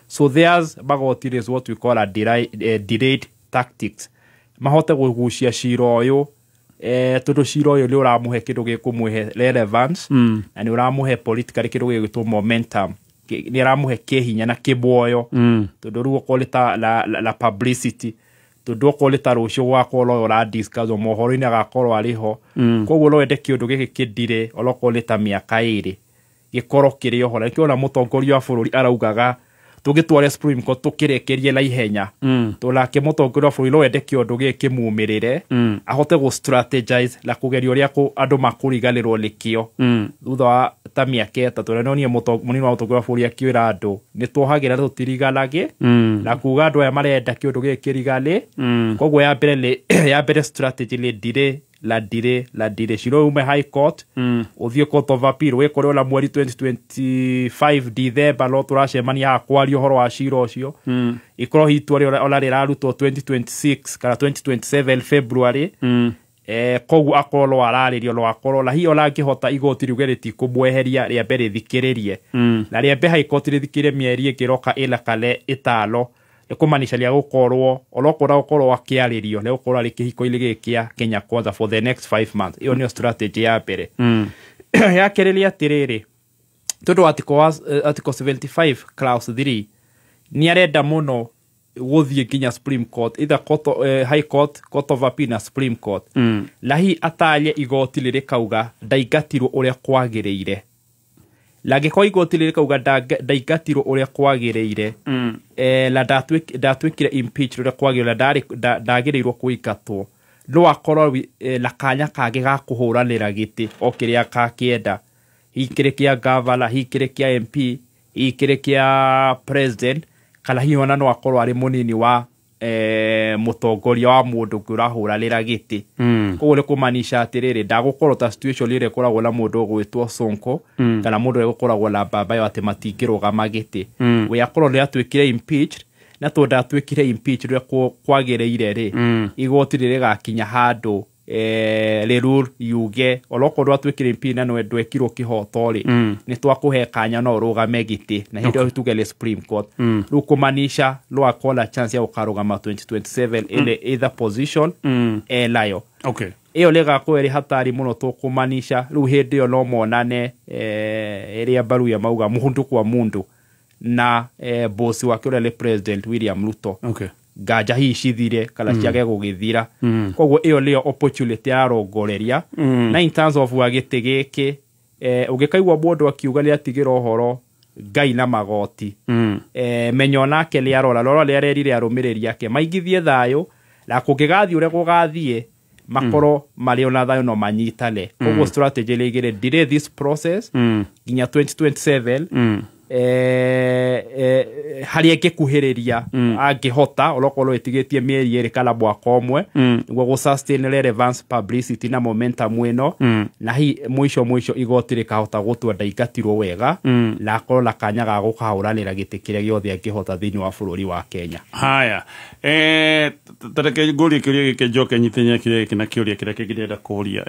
So there's magoti is what we call a delayed tactics, mahote kũgucia cira ũyũ tondũ cira ũyũ nĩ ũramũhe kĩndũ gĩkũmũhe relevance, na nĩ ũramũhe politically kĩndũ gĩgwĩtwo momentum, nĩ aramũhe kĩhinya na kĩmuoyo, tondũ rĩu okorwo nĩ ta la publicity, Tondu okorwo nĩ ta rũciũ gũgakorwo no ũradiscuss mohoro-inĩ agakorwo arĩ ho. Koguo no wende kĩũndũ gĩkĩ kĩndire onokorwo nĩ ta mĩaka 2 gĩkorwo kĩrĩ oho. Na nĩkĩo ona mũtongoria wa bũrũri araugaga tũgĩtware Supreme Court tũkĩrĩkĩrie na ihenya. Tondũ nake mũtongoria wa bũrũri no wende kĩũndũ gĩkĩ kĩmumĩrĩre, ahote gũ strategize na kũgeria ũrĩa andũ makũriganĩrwo nĩkĩo thutha wa ta mĩaka 3. Na nonire mũnini wa mũtongoria wa bũrũri akĩĩra andũ nĩ tuohagĩra tũtiriganage, na kuga andũ aya marenda kĩũndũ gĩkĩ kĩrigane. Koguo ya mbere nĩ ya mbere strategy nĩ delay la delay la delay, cira ume High Court, ũthiĩ Court of Appeal, wĩkore ona mweri 2025 December no tũracemania haha kwaria ũhoro wa cira ũcio. Ikorwo hihi itua ona rĩrarutwo 2026 kana 2027 February. Koguo akorwo no ararĩrio, no akorwo na hihi ona angĩhota igoti riuge rĩtikũmweheria, rĩambe rĩthikĩrĩrie, na rĩambe High Court rĩthikĩrĩrie mĩeri ĩngĩ ĩroka 4 kana 5, nĩ kũmaanisha nĩegũkorwo onokorwo gũkorwo akĩarĩrio, nĩegũkorwo arĩ kĩhiko-inĩ gĩkĩ kĩa Kenya Kwanza for the next 5 months. Ĩyo nĩyo strategy ya mbere. Ya kerĩ nĩ atĩrĩrĩ, tondũ article 75 clause 3 nĩ arenda mũno gũthiĩ nginya Supreme Court, either High Court, Court of Appeal na Supreme Court, na hihi atanye igoti rĩrĩkauga ndaingatirwo ũrĩa kwagĩrĩire. Na angĩkorwo igoti rĩrĩkauga ndaingatirwo ũrĩa kwagĩrĩire, na ndatuĩkire impeached ũrĩa kwagĩrĩire, na ndagĩrĩirwo kũingatwo, no akorwo na kanya kangĩ ga kũhũranĩra gĩtĩ o kĩrĩa akakĩenda, hihi kĩrĩ kĩa governor, hihi kĩrĩ kĩa MP, hihi kĩrĩ kĩa president, kana hihi ona no akorwo arĩ mũnini wa mũtongoria wa mũndũ ũngĩ ũrahũranĩra gĩtĩ. Koguo nĩ kũmaanisha atĩrĩrĩ, ndagũkorwo ta situation ĩrĩa ĩkoragwo na mũndũ ũgwĩtwo Sonko, kana mũndũ ũrĩa ũkoragwo na mbamba ĩyo atĩ matingĩrũgama gĩtĩ. We akorwo nĩ atuĩkire impeached, na tondũ ndatuĩkire impeached ũrĩa kwagĩrĩire rĩ, igoti rĩrĩgakinya handũ rĩrule yuge onokorwo ndwatuĩkire impeached na no ndwekirwo kĩhoto rĩ, nĩ twakũhe kanya no ũrũgame gĩtĩ, na hĩndĩ ĩyo tuge nĩ Supreme Court. Rĩu kũmaanisha no akorwo na chance ya gũkarũgama 2027 ĩrĩ either position enayo. Ĩyo nĩ ĩgakorwo ĩrĩ hatari mũno, tũkũmaanisha rĩu hĩndĩ ĩyo no monane ĩrĩa Mbaruya mauga mũndũ kwa mũndũ na bosi wake ũrĩa nĩ President William Ruto. Nganja hihi cithire kana ciage gũgĩthira. Koguo ĩyo nĩyo opportunity arongoreria. Na in terms of wa gĩtĩ gĩkĩ, ũngĩkaigua mũndũ akiuga nĩ atigĩra ũhoro Ngai na magoti, menya onake nĩ arora rora rĩrĩa arerire arũmĩrĩri ake maigithie thayũ, na kũngĩgathiĩ ũrĩa gũgathiĩ makorwo marĩ ona thayũ no manyitane. Koguo strategy nĩ igĩrĩ: delay this process nginya 2027, harĩa ĩngĩkuhĩrĩria, angĩhota onokorwo ĩtigĩtie mĩeri 2 kana mwaka 1, nĩguo gũ sustain relevance, publicity na momentum ĩno, na hihi mũico mũico igoti rĩkahota gũtua ndaingatirwo wega, na akorwo na kanya ga gũkahũranĩra gĩtĩ kĩrĩa gĩothe angĩhota thĩinĩ wa bũrũri wa Kenya. Haya, tareke ngũrie kĩũria gĩkĩ, njoke nyitithanie kĩũria gĩkĩ na kĩũria kĩrĩa kĩngĩ ndĩrenda kũria.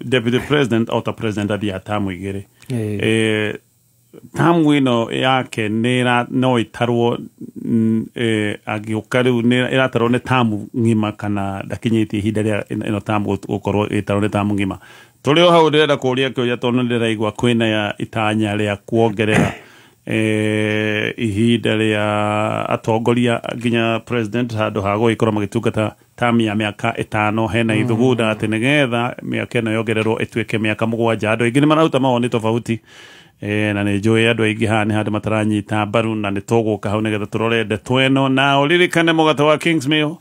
Deputy President o ta president athiaga tamu 2, tamu ĩno yake nĩ no ĩtarwo angĩũka rĩu nĩ ĩratarwo nĩ tamu ng'ima kana ndakinyĩtie ihinda rĩa ĩno tamu gũkorwo ĩtarwo nĩ tamu ng'ima? Tũrĩ o hau ndĩrenda kũria kĩũria tondũ nĩ ndĩraigua kwĩna ya itanya rĩa kuongerera ihinda rĩa atongoria nginya president, handũ ha gũgĩkorwo magĩtungata tamu ya mĩaka 5, hena ithugunda atĩ nĩgetha mĩaka ĩno yongererwo ĩtuĩke mĩaka 7. Andũ aingĩ nĩ mararuta mawoni tofauti, na nĩ njũĩ andũ aingĩ haha nĩ handũ mataranyita mbaru, na nĩ tũgũka hau nĩgetha tũrore ndeto ĩno. Na ũririkane mũgate wa Kingsmill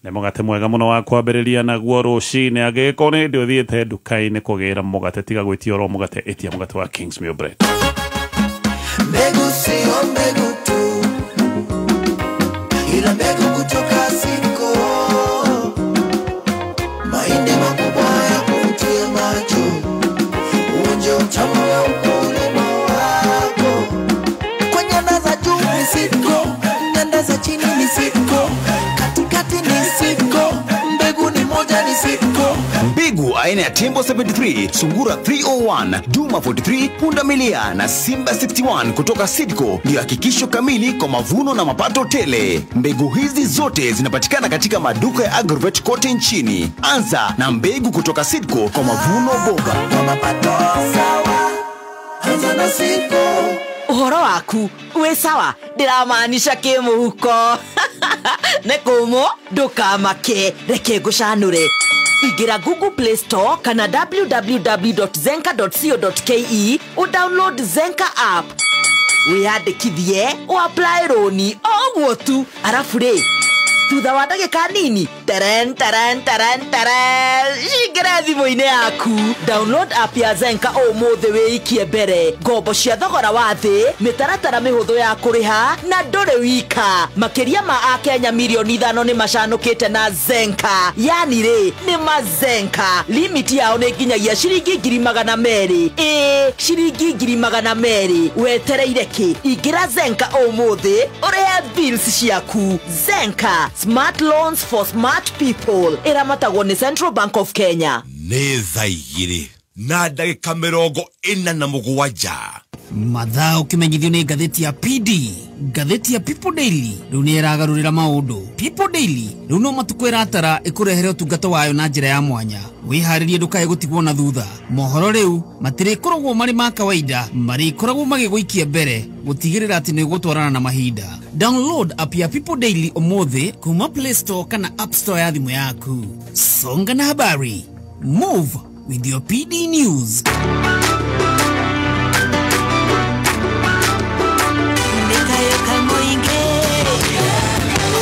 nĩ mũgate mwega mũno wa kwambĩrĩria naguo rũcinĩ. Angĩgĩkorwo nĩ hĩndĩ ũthiĩte nduka-inĩ kũgĩra mũgate, tiga gwĩtia oro mũgate, ĩtia mũgate wa Kingsmill bread. Mbegu sio mbegu tu, ila mbegu kutoka Siko. Mahindi makubwa ya kuvutia macho, uonje utamu wa ukulima wako. Kwa nyanda za juu ni Siko, nyanda za chini ni Siko, katikati ni Siko, mbegu ni moja ni Siko. Mbegu aina ya Tembo 73, Sungura 301, Duma 43, Punda Milia na Simba 61 kutoka Sidco ndio hakikisho kamili kwa mavuno na mapato tele. Mbegu hizi zote zinapatikana katika maduka ya Agrovet kote nchini. Anza na mbegu kutoka Sidco kwa mavuno bora. Kwa mapato sawa, anza na Sidco. Uhoro waku wĩ sawa, ndĩramaanisha kĩmũhuko. Nĩ kũmũ ndũkamake, reke ngũcanũre. Ingĩra Google Play Store kana www.zenka.co.ke ũdownload Zenka app, wĩyandĩkithie, ũapply rũni o ũguo tu. Arabu rĩ, thutha wa ndagĩka nini, teren teren teren teren, cingĩre thimũ-inĩ yaku. Download app ya Zenka ũmũthĩ, wĩikie mbere ngombo cia thogora wa thĩ, mĩtaratara mĩhũthũ ya kũrĩha, na ndũrĩ wika. Makĩria ma akenya mirioni 5 nĩ macanũkĩte na Zenka. Yani rĩ, nĩ mazenka. Limit yao nĩ nginyagia ciringi 200,000. Ĩĩ, ciringi 200,000. Wetereire kĩ? Ingĩra Zenka ũmũthĩ ũrĩhe bills ciaku. Zenka, smart loans for smart people. Ĩramatagwo nĩ Central Bank of Kenya. Nĩ thaa 2:47. Mathaa ũkĩmenyithio nĩ ngathĩti ya PD. Ngathĩti ya People Daily rĩu nĩ ĩragarũrĩra maũndũ. People Daily rĩu no matukũ ĩratara ĩkũrehere ũtungata wayo na njĩra ya mwanya. Wĩharĩrie ndũkae gũtigwo na thutha. Mohoro rĩu matirĩkoragwo marĩ ma kawaida, marĩkoragwo magĩgũikia mbere gũtigĩrĩra atĩ nĩ ũgũtwarana na mahinda. Download app ya People Daily ũmũthĩ kuma Play Store kana App Store ya thimũ yaku. Songa na habari, move with your PD News. Nĩkayo kamũingĩ,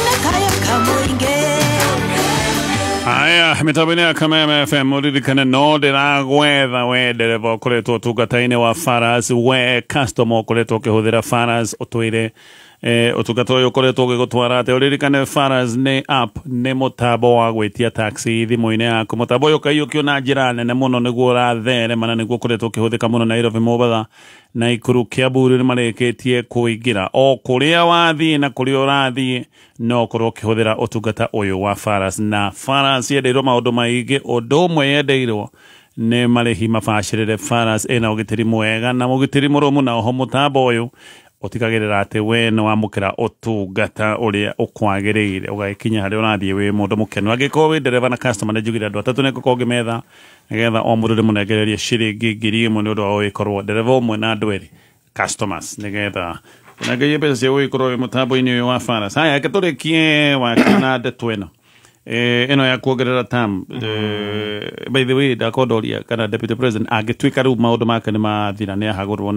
nĩkayo kamũingĩ. Aya, mĩtambo-inĩ ya Kameme FM, ũririkane no ndĩragwetha we ndereba ũkoretwo ũtungata-inĩ wa Faras, we customer ũkoretwo ũkĩhũthĩra Faras, ũtwĩre ũtungata ũyũ ũkoretwo ũgĩgũtwara atĩa. Ũririkane Faras nĩ app, nĩ mũtambo wa gwĩtia taxi thimũ-inĩ yaku. Mũtambo ũyũ ũkaiyũkio na njĩra nene mũno, nĩguo ũratherema na nĩguo ũkoretwo ũkĩhũthĩka mũno Nairobi, Mombatha, Naikuru, Kiambu. Rĩu nĩmarĩkĩtie kũingĩra o kũrĩa wathiĩ na kũrĩa ũrathiĩ, no ũkorwo ũkĩhũthĩra ũtungata ũyũ wa Faras. Na Faras yendeirwo maũndũ maingĩ. Ũndũ ũmwe yendeirwo nĩ marĩhi mabacĩrĩre. Faras ĩna ũgitĩri mwega na ũgitĩri mũrũmu, na oho mũtambo ũyũ ũtigagĩrĩra atĩ we nĩ wamũkĩra ũtungata ũrĩa ũkwagĩrĩire, ũgagĩkinya harĩa ũrathiĩ wĩ mũndũ mũkenu. Angĩkorwo wĩ ndereba na customer, nĩ njugire andũ atatũ nĩ ngũkorwo ngĩmetha nĩgetha o mũndũ ndĩmũnengererie ciringi 1,000 nĩ ũndũ wa gũgĩkorwo ndereba ũmwe na andũ erĩ customers, nĩgetha ũnengerie mbeca cia gũgĩkorwo wĩ mũtambo-inĩ ũyũ wa Faras. Haya, reke tũrĩkie wakana ndeto ĩno, ĩno ya kuongerera term. By the way, ndakorwo ndoria kana deputy president angĩtuĩka rĩu maũndũ make nĩ mathira, nĩ ahagũrwo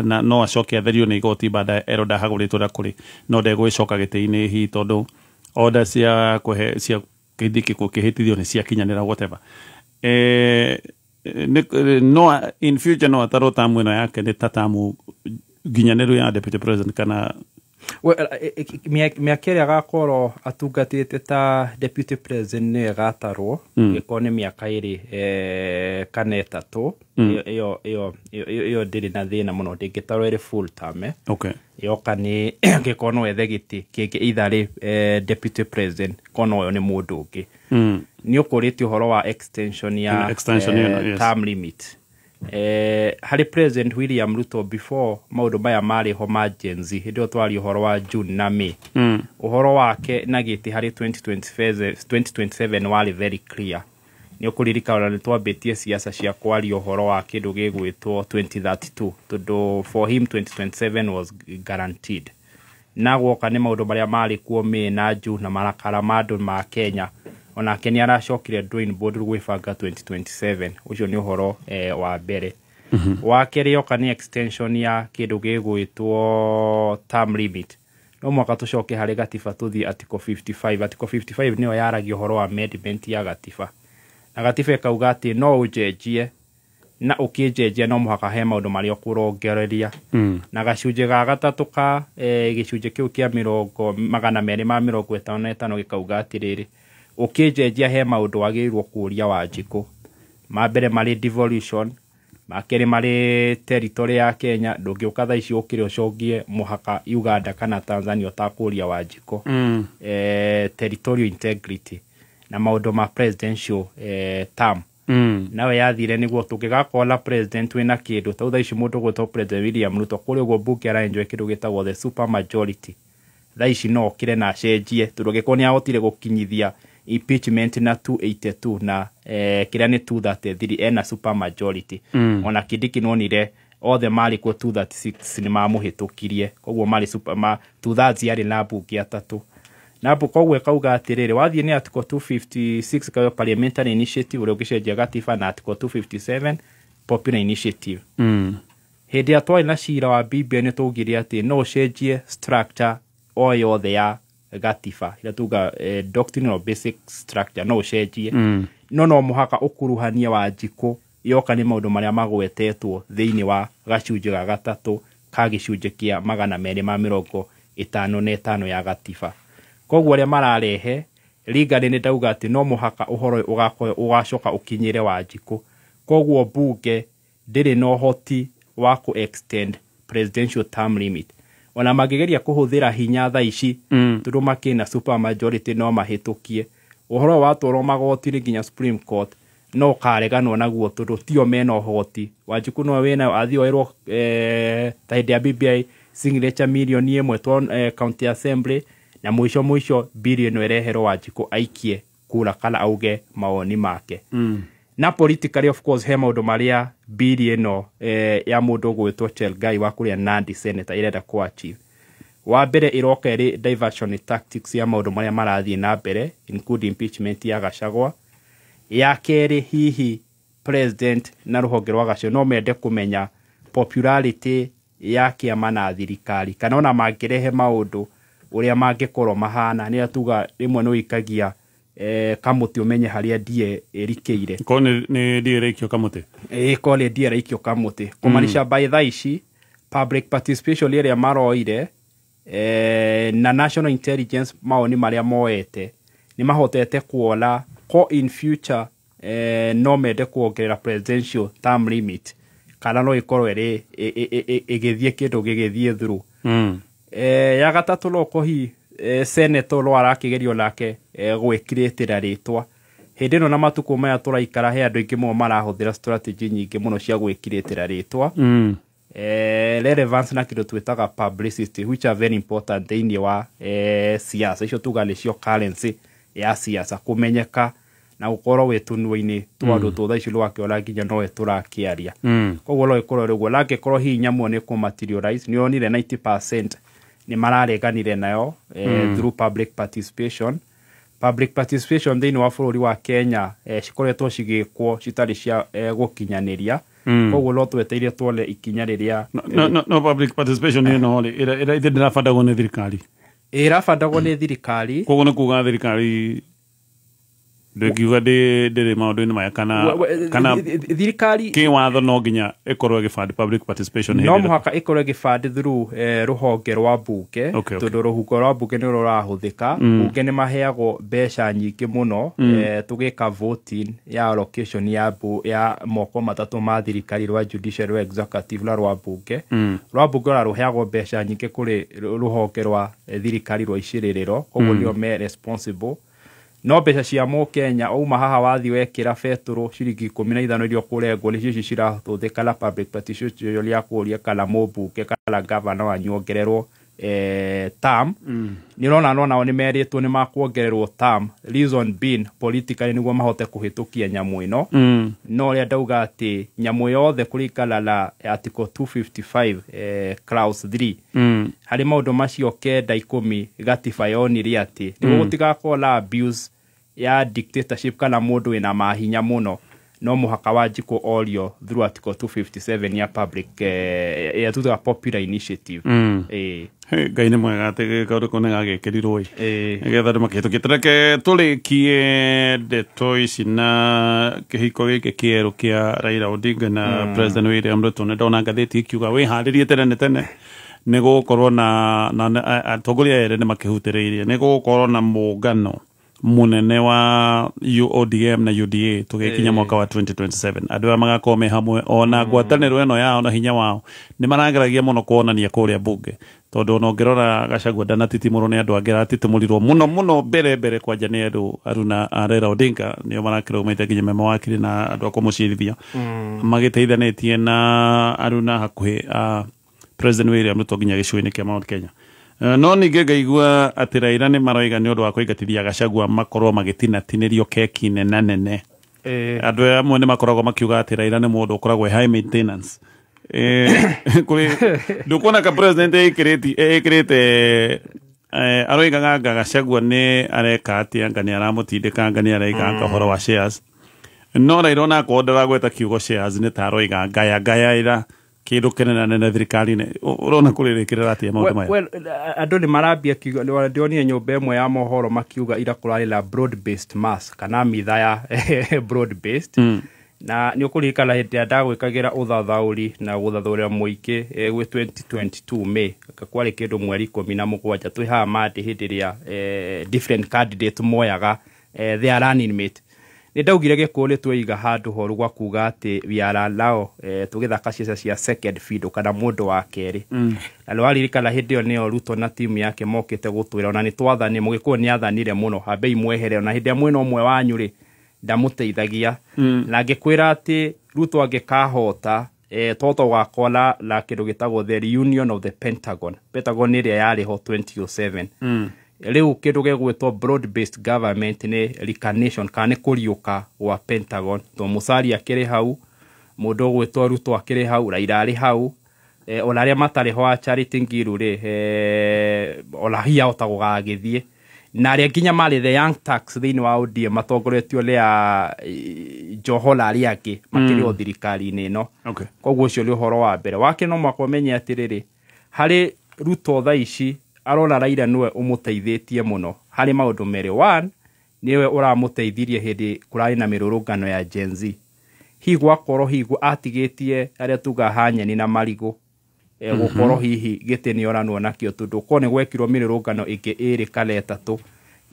na no acoke atherio nĩ igoti baadaye erwo ndahagũrĩtwo ũrĩa kũrĩ, no ndegũgĩcoka gĩtĩ-inĩ hihi tondũ order cia kũhe cia kĩhĩtithio nĩ ciakinyanĩra, whatever. No in future no atarwo tamu ĩno yake nĩ ta tamu nginyanĩru ya deputy president kana? Well, mĩaka ĩrĩa agakorwo atungatĩte ta deputy president nĩyo ĩgatarwo. Ĩkorwo nĩ mĩaka 2 kana 3, ĩyo ndĩrĩ na thĩna mũno, ndĩngĩtarwo ĩrĩ full term. Yoka nĩ angĩkorwo no ethe gĩtĩ kĩngĩ, either rĩ deputy president korwo no ũyũ nĩ mũndũ ũngĩ. Nĩ ũkũrĩtie ũhoro wa extension ya Extension ĩno, yes. term limit harĩ President William Ruto. Before maũndũ maya marĩ ho ma Gen Z, hĩndĩ ĩyo twaria ũhoro wa June na May, ũhoro wake na gĩtĩ harĩ 2027, 2027 warĩ very clear. Nĩ ũkũririkana nĩ twambĩtie ciaca cia kwaria ũhoro wa kĩndũ gĩgwĩtwo 2032, tondũ for him 2027 was guaranteed. Na guoka nĩ maũndũ marĩa marĩ kuo May na June na marakara ma andũ ma Kenya, onake nĩ aracokire drawing board gwĩbanga 2027. Ũcio nĩ ũhoro wa mbere. Wa kerĩ, yoka nĩ extension ya kĩndũ gĩgwĩtwo term limit, no mwaka tũcoke harĩ gatiba, tũthiĩ article 55. Article 55 nĩyo yaragia ũhoro wa amendment ya gatiba, na gatiba ĩkauga atĩ no ũnjenjie, na ũkĩnjenjia no mũhaka he maũndũ marĩa ũkũrongereria. Na gacunjĩ ga gatatũ ka gĩcunjĩ kĩu kĩa mĩrongo 255 gĩkauga atĩrĩrĩ, ũkĩnjenjia he maũndũ wagĩrĩirwo kũũria Wanjikũ. Ma mbere marĩ devolution, ma kerĩ marĩ territory ya Kenya. Ndũngĩũka thaa ici ũkĩre ũcongie mũhaka Uganda kana Tanzania ũtakũria Wanjikũ. Territorial integrity na maũndũ ma presidential term. Nawe yathire nĩguo tũngĩgakorwo na president wĩna kĩndũ ta thaa ici mũndũ gwĩtwo President William Ruto kũrĩa ũguo mbunge araenjoy kĩndũ gĩtagwo the super majority. Thaa ici no okĩre na acenjie, tondũ angĩkorwo nĩ ahotire gũkinyithia impeachment na 282 na kĩrĩa nĩ 233, ena super majority. Ona Kindiki nonire othe marĩ kuo 236 nĩ mamũhĩtũkirie, koguo marĩ super ma 230 yarĩ na mbunge atatũ. Na koguo ĩkauga atĩrĩrĩ, wathiĩ nĩ article 256 kayo parliamentary initiative ũrĩa ũngĩcenjia gatiba, na article 257 popular initiative. Hĩndĩ ĩrĩa twarĩ na cira wa BBI, nĩ twaugire atĩ no ũcenjie structure o yothe ya gatiba ĩrĩa tuga doctrine of basic structure, no ũcenjie, no mũhaka ũkuruhanie Wanjikũ yoka nĩ maũndũ marĩa magwetetwo thĩinĩ wa gacunjĩ ga gatatũ ka gĩcunjĩ kĩa 255 ya gatiba. Koguo arĩa mararehe legally, nĩ ndauga atĩ no mũhaka ũhoro ũyũ ũgakorwo ũgacoka ũkinyĩre Wanjikũ. Koguo bunge ndĩrĩ na ũhoti wa kũ extend presidential term limit, ona mangĩgeria kũhũthĩra hinya thaa ici, tondũ makĩna super majority, no mahĩtũkie ũhoro ũyũ watwarwo magoti-inĩ nginya Supreme Court, no ũkareganwo naguo tondũ tio mena ũhoti. Wanjikũ no wĩnayo, athiĩ oerwo ta hĩndĩ ya BBI signature 1 million two county assembly, na mũico mũico bill ĩno ĩreherwo Wanjikũ aikie kura kana auge mawoni make. Na politically, of course, he maũndũ marĩa bill ĩno ya mũndũ ũgwĩtwo Chelgai wa kũrĩa Nandi, senator, ĩrenda kũ achieve. Wa mbere, ĩroka ĩrĩ diversion tactics ya maũndũ marĩa marathiĩ na mbere, including impeachment ya Gachagua. Ya kerĩ, hihi president na rũhonge rwa Gachagua no mende kũmenya popularity ya kĩama na thirikari, kana ona mangĩrehe maũndũ ũrĩa mangĩkorwo mahana. Nĩ tuga rĩmwe nĩ ũikagia kamũtĩ ũmenye harĩa ndie ĩrikĩire. Korwo nĩ ndie ĩraikio kamũtĩ. Ĩĩ, korwo nĩ ndie ĩraikio kamũtĩ, kũmaanisha by thaa ici public participation ĩrĩa maroire na national intelligence, mawoni marĩa moete, nĩ mahotete kuona ko in future no mende kuongerera presidential term limit, kana no ĩkorwo ĩrĩ ĩgĩthiĩ kĩndũ gĩgĩthiĩ through. Ya gatatũ, no kohi senator no arakĩgerio nake gwĩkirĩtĩra rĩtwa hĩndĩ ĩno, na matukũ maya tũraikara he andũ aingĩ mũno marahũthĩra strategy nyingĩ mũno cia gwĩkirĩtĩra rĩtwa, relevance na kĩndũ twĩtaga publicity, which are very important thĩinĩ wa siasa. Icio tuga nĩcio currency ya siasa, kũmenyeka na gũkorwo wĩ tũnua-inĩ twa andũ. Tũ thaa ici rwakĩona nginya nowe tũrakĩaria. Koguo no ĩkorwo rĩ ũguo, na angĩkorwo hihi nyamũ nĩ kũ materialize, nĩ onire 90% nĩ marareganire nayo through public participation. Public participation thĩinĩ wa bũrũri wa Kenya cikoretwo cigĩkwo citarĩ cia gũkinyanĩria. Koguo no tweteire tuone ikinya rĩrĩa No public participation ĩno rĩ, ĩrĩa ithe ndĩrabandagwo nĩ thirikari? Ĩrabandagwo nĩ thirikari. Koguo nĩ kuga thirikari ndĩngiuga ndĩrĩ maũndũ-inĩ maya, kana kana thirikari kĩwatho no nginya ĩkorwo ĩgĩband public participation no hĩndĩ ĩrĩa- mũhaka ĩkorwo ĩgĩband through rũhonge rwa mbunge, tondũ rũhonge rwa mbunge nĩ rũrahũthĩka. Mbunge nĩ maheagwo mbeca nyingĩ mũno tũgĩka voting ya allocation ya moko matatũ ma thirikari, rwa judiciary, rwa executive na rwa mbunge. Rwa mbunge ona rũheagwo mbeca nyingĩ kũrĩ rũhonge rwa thirikari rwa icĩrĩrĩro, koguo nĩo me responsible. No mbeca cia mũkenya auma haha wathiĩ wekĩra betũrũ ciringi 15 iria ũkũrengwo, nĩcio ici cirahũthĩka na public participation ya kũria kana mũmbunge kana gavana wanyu ongererwo term. Nĩ ũrona no nao nĩ merĩtwo nĩ makuongererwo term, reason being politically nĩguo mahote kũhĩtũkia nyamũ ĩno. No ũrĩa ndauga atĩ nyamũ yothe kũringana na article 255 clause 3, harĩ maũndũ macio 9, 10 gatiba yonire atĩ nĩguo gũtigakorwo na abuse ya dictatorship kana mũndũ wĩna mahinya mũno, no mũhaka Wanjikũ orio through article 257 ya public ya tuga popular initiative. Hey, Ngai nĩ mwega atĩ kaũndũ kau nĩ gagĩkĩrirwo ĩ, nĩgetha andũ makĩhĩtũkie. Tũreke tũrĩkie ndeto ici na kĩhiko gĩkĩ kĩerũ kĩa Raila Odinga na President William Ruto. Nĩ ndona ngathĩti ikiuga wĩharĩrie tene nĩ tene, nĩ gũgũkorwo na atongoria erĩ nĩ makĩhutĩrĩirie, nĩ gũgũkorwo na mũngano mũnene wa ODM na UDA tũgĩkinya mwaka wa 2027. Andũ aya magakorwo me hamwe, ona ngwatanĩro ĩno yao na hinya wao nĩ marageragia mũno kuonania kũrĩa mbunge, tondũ ona ũngĩrora Gachagua ndanatitimũrwo nĩ andũ angĩ, aratitimũrirwo mũno mũno mbere mbere kwanja nĩ andũ aruna a Raila Odinga, nĩo marakĩrũgamĩte nginya me mawakiri na andũ a kũmũcirithia, magĩteithanĩtie na aruna hakuhĩ a President William Ruto nginya gĩcigo-inĩ kĩa Mount Kenya. No ningĩ ngaigua atĩ Raila nĩ maroiga nĩ ũndũ wa kũingatithia Gachagua makorwo magĩtinatinĩrio keki nena nene. Andũ amwe nĩ makoragwo makiuga atĩ Raila nĩ mũndũ ũkoragwo e high maintenance. Kũrĩ ndũkuona ka president ĩkĩrĩte Aroigaga anga Gachagua nĩ areka atĩa, anga nĩ aramũtindĩka, anga nĩ araiga anga ũhoro wa shares. No Raila onakorwo ndaragweta kiugo shares nĩ ta aroiga ngaya ngaya ira kĩndũ kĩnene nene thirikari-inĩ. Ũrona kũrĩrĩkĩrĩra atĩa maũndũ maya? Well, andũ nĩ marambia kiugo, ndĩronire nyũmba ĩmwe ya mohoro makiuga ira kũrarĩ na broad based mass kana mitha ya broad based. Na nĩ ũkũririkana hĩndĩ ĩrĩa ndagwĩkagĩra ũthathaũri na gũthathaũrĩra mũingĩ gwĩ 2022 May, kwarĩ kĩndũ mweri 17 twĩ haha Monday, hĩndĩ ĩrĩa different candidate moyaga their running mate. Nĩ ndaugire Gĩkũyũ nĩ tweiga handũ horu gwa kuga atĩ we are now tũgĩthaka ciaca cia second fiddle kana mũndũ wa kerĩ. Na nĩwaririkana hĩndĩ ĩyo nĩyo Ruto na timu yake mokĩte gũtwĩra ona nĩ twathani, Mũgĩkũyũ nĩ athanire mũno, ambei mwehere, ona hĩndĩ ĩrĩa mwĩna ũmwe wanyu rĩ ndamũteithagia. Na ngĩkwĩra atĩ Ruto angĩkahota toto gũgakorwo na kĩndũ gĩtagwo the reunion of the Pentagon, Pentagon ĩrĩa yarĩ ho 2007. Rĩu kĩndũ gĩgwĩtwo broad based government nĩ reincarnation kana nĩ kũriũka gwa Pentagon, to Musalia akĩrĩ hau, mũndũ ũgwĩtwo Ruto akĩrĩ hau, Raila arĩ hau, ona arĩa matarĩ ho a Charity Ngilu rĩ, ona hihi ahota gũgagĩthiĩ, na arĩa nginya marĩ the young Turks thĩinĩ wa ODM matongoretio nĩ a Joho na arĩa angĩ makĩrĩ o thirikari-inĩ ĩno. Koguo ũcio nĩ ũhoro wa mbere. Wa kerĩ, no mũhaka ũmenye atĩrĩrĩ, harĩ Ruto thaa ici arona Raila nĩwe ũmũteithĩtie mũno harĩ maũndũ merĩ. One, nĩwe ũramũteithirie hĩndĩ kũrarĩ na mĩrũrũngano ya Gen Z, hihi gwakorwo hihi atigĩtie arĩa tuga hanyeni na marigũ, gũkorwo hihi gĩtĩ nĩ oranwo nakĩo, tondũ korwo nĩ gwekirwo mĩrũrũngano ĩngĩ ĩrĩ kana ĩtatũ,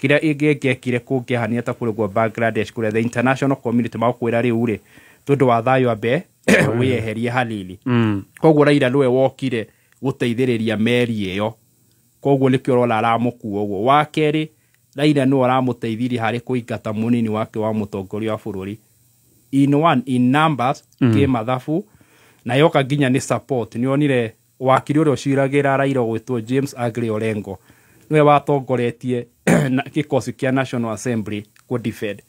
kĩrĩa ĩngĩekire kũngĩahanire ta kũrĩa guo Bangladesh, kũrĩa the international community magũkwĩra rĩu rĩ, tondũ wa thayũ ambe wĩyeherie hanini. Koguo Raila nĩwe wokire gũteithĩrĩria meri ĩyo, koguo nĩkĩo ũrona aramũkua ũguo. Wa kerĩ, Raila nĩwe ũramũteithirie harĩ kũingata mũnini wake wa mũtongoria wa bũrũri in one in numbers, kĩmathabu, na yoka nginya nĩ support. Nĩ onire wakiri ũrĩa ũciragĩra Raila ũgwĩtwo James Aggrey Orengo nĩwe watongoretie gĩkosi kĩa National Assembly kũ defend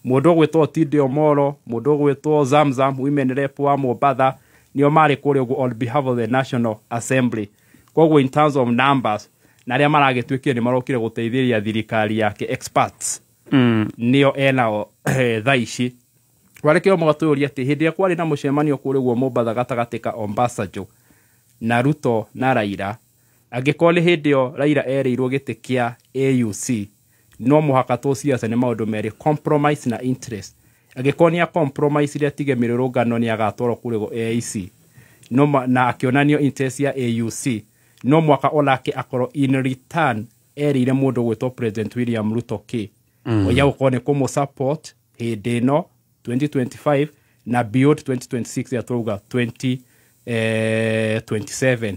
mũndũ ũgwĩtwo Tinde Omollo, mũndũ ũgwĩtwo Zamzam women rep wa Mombatha, nĩo marĩ kũrĩa ũguo on behalf of the National Assembly. Koguo in terms of numbers, na arĩa maragĩtuĩkire nĩ marokire gũteithĩrĩria thirikari yake experts nĩo enao thaa ici. Warĩkĩo mũgatũũria atĩ hĩndĩ ĩrĩa kwarĩ na mũcemanio kũrĩa ũguo Mombatha gatagatĩ ka Obasanjo na Ruto na Raila, angĩkorwo nĩ hĩndĩ ĩyo Raila erĩirwo gĩtĩ kĩa AUC, no mũhaka tũciaca nĩ maũndũ merĩ, compromise na interest. Angĩkorwo nĩ a compromise iria atige mĩrũrũngano nĩ agatwarwo kũrĩa AIC, no na akĩonanio interest ya AUC, no mwaka onake akorwo in return erĩire mũndũ gwĩtwo President William Ruto kĩ oya gũkorwo nĩ kũmũ support hĩndĩ ĩno 2025 na beyond 2026 ya tũrauga 2027.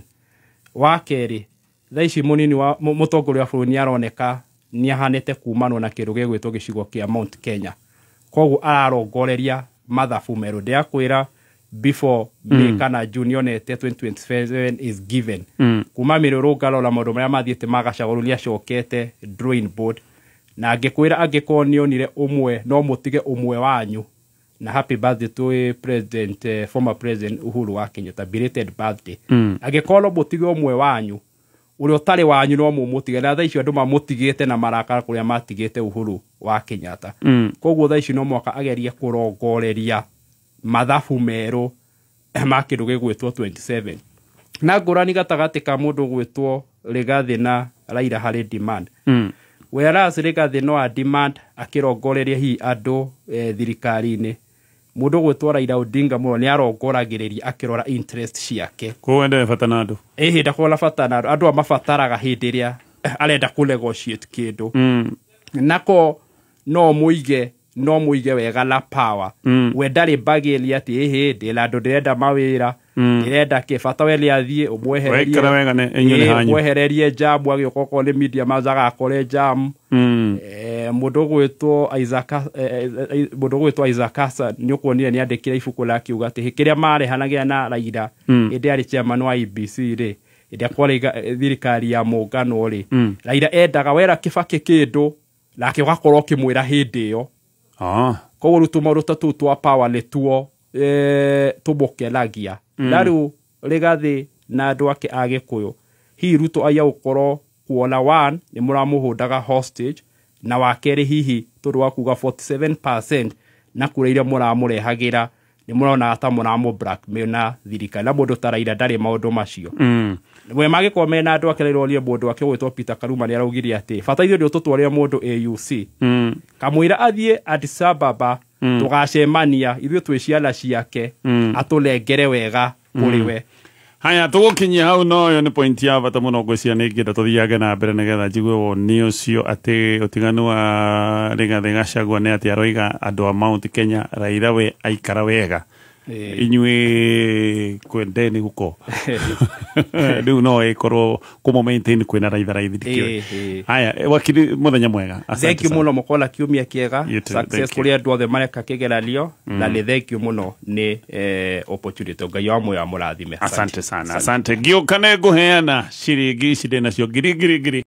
Wa kerĩ, thaa ici mũnini wa mũtongoria wa bũrũri nĩ aroneka nĩ ahanĩte kumanwo na kĩndũ gĩgwĩtwo gĩcigo kĩa Mount Kenya, koguo ararongoreria mathabu merũ. Ndĩrakwĩra before May kana June onete 2027 is given. Kuma mĩrũrũngano na maũndũ marĩa mathiĩte ma Gachagua nĩ acokete drawing board, na angĩkwĩra angĩkorwo nĩ onire ũmwe no mũtige ũmwe wanyu, na happy birthday to president, former President Uhuru wa Kenyatta, belated birthday. Angĩkorwo no mũtige ũmwe wanyu, ũrĩa ũtarĩ wanyu no mũmũtige, na thaa icio andũ mamũtigĩte na marakara kũrĩa matigĩte Uhuru wa Kenyatta. Koguo thaa ici no mũhaka agerie kũrongoreria mathabu merũ ma kĩndũ gĩgwĩtwo 27. Na ngũrani gatagatĩ ka mũndũ ũgwĩtwo Rigathĩ na Raila harĩ demand. Whereas Rigathĩ no a demand akĩrongoreria hihi andũ thirikari-inĩ, mũndũ ũgwĩtwo Raila Odinga mũno nĩ arongoragĩrĩria akĩrora interest ciake. Koguo ndee bata na andũ. Ĩhĩ, ndakorwo na bata na andũ, andũ amabataraga hĩndĩ ĩrĩa arenda kũ negotiate kĩndũ. Nako no mũige wega na power. We ndarĩ bagĩria atĩ ĩhĩ ndĩna andũ ndĩrenda mawĩra, ndĩrenda kĩ, bata we nĩ athiĩ ũmwehererie. Waikara wega nĩ inyuĩ nĩ hanyu. Ũmwehererie jam, agĩũka okorwo nĩ media mazaga akore jam. Mũndũ ũgwĩtwo Isaac, mũndũ ũgwĩtwo Isaac Hassan nĩ ũkuonire nĩ andĩkire ibuku rĩa akiuga atĩ kĩrĩa marehanagĩra na Raila hĩndĩ arĩ chairman wa IEBC rĩ, hĩndĩ ĩrĩa kwarĩ thirikari ya mũngano rĩ, Raila endaga wera Kibaki kĩndũ nake ũgakorwo ũkĩmwĩra hĩndĩ ĩyo. Koguo rĩu tũmaũndũ ta tũu twa power nĩtuo tũmũkenagia. Na rĩu Rigathĩ na andũ ake a Gĩkũyũ, hihi Ruto aiya gũkorwo Kuona one nĩ mũramũhũndaga hostage, na wa kerĩ hihi tondũ wa kuga 47% na kura iria mũramũrehagĩra nĩ mũronaga ta mũramũ blackmail na thirikari, na mũndũ ta Raila ndarĩ maũndũ macio. We magĩkorwo mena andũ ake, Raila orie mũndũ wake ũgwĩtwo Peter Karuma nĩ araugire atĩ bata ithuĩ nĩ ũtũtwarĩre mũndũ AUC, kamũira athiĩ Addis Ababa, tũgacemania ithuĩ twĩ ciana ciake, atũnengere wega kũrĩ we. Haya, tũgũkinyia hau, no ĩyo nĩ point ya bata mũno. Ngwĩciria nĩ ingĩenda tũthiange na mbere nĩgetha njigue woni ũcio atĩ ũtiganu wa Rigathĩ Gachagua nĩ atĩ aroiga andũ a Mount Kenya Raila we aikara wega, inyuĩ kwendeni huko. Rĩu no ĩkorwo kũmũ maintain kwĩna raithi raithi, ndikĩũĩ. Haya, wakiri, mũthenya mwega. Asante Thank you sana. mũno, mũkorwo na kiumia kĩega. You too, thank Success you. kũrĩ andũ othe mareka kĩgeranio, na nĩ thank you mũno nĩ opportunity. Ngai wa muoyo amũrathime. Asante sana, asante. Ngĩũka nĩ ngũheana ciringi ici ndĩ nacio ngiri ngiri ngiri.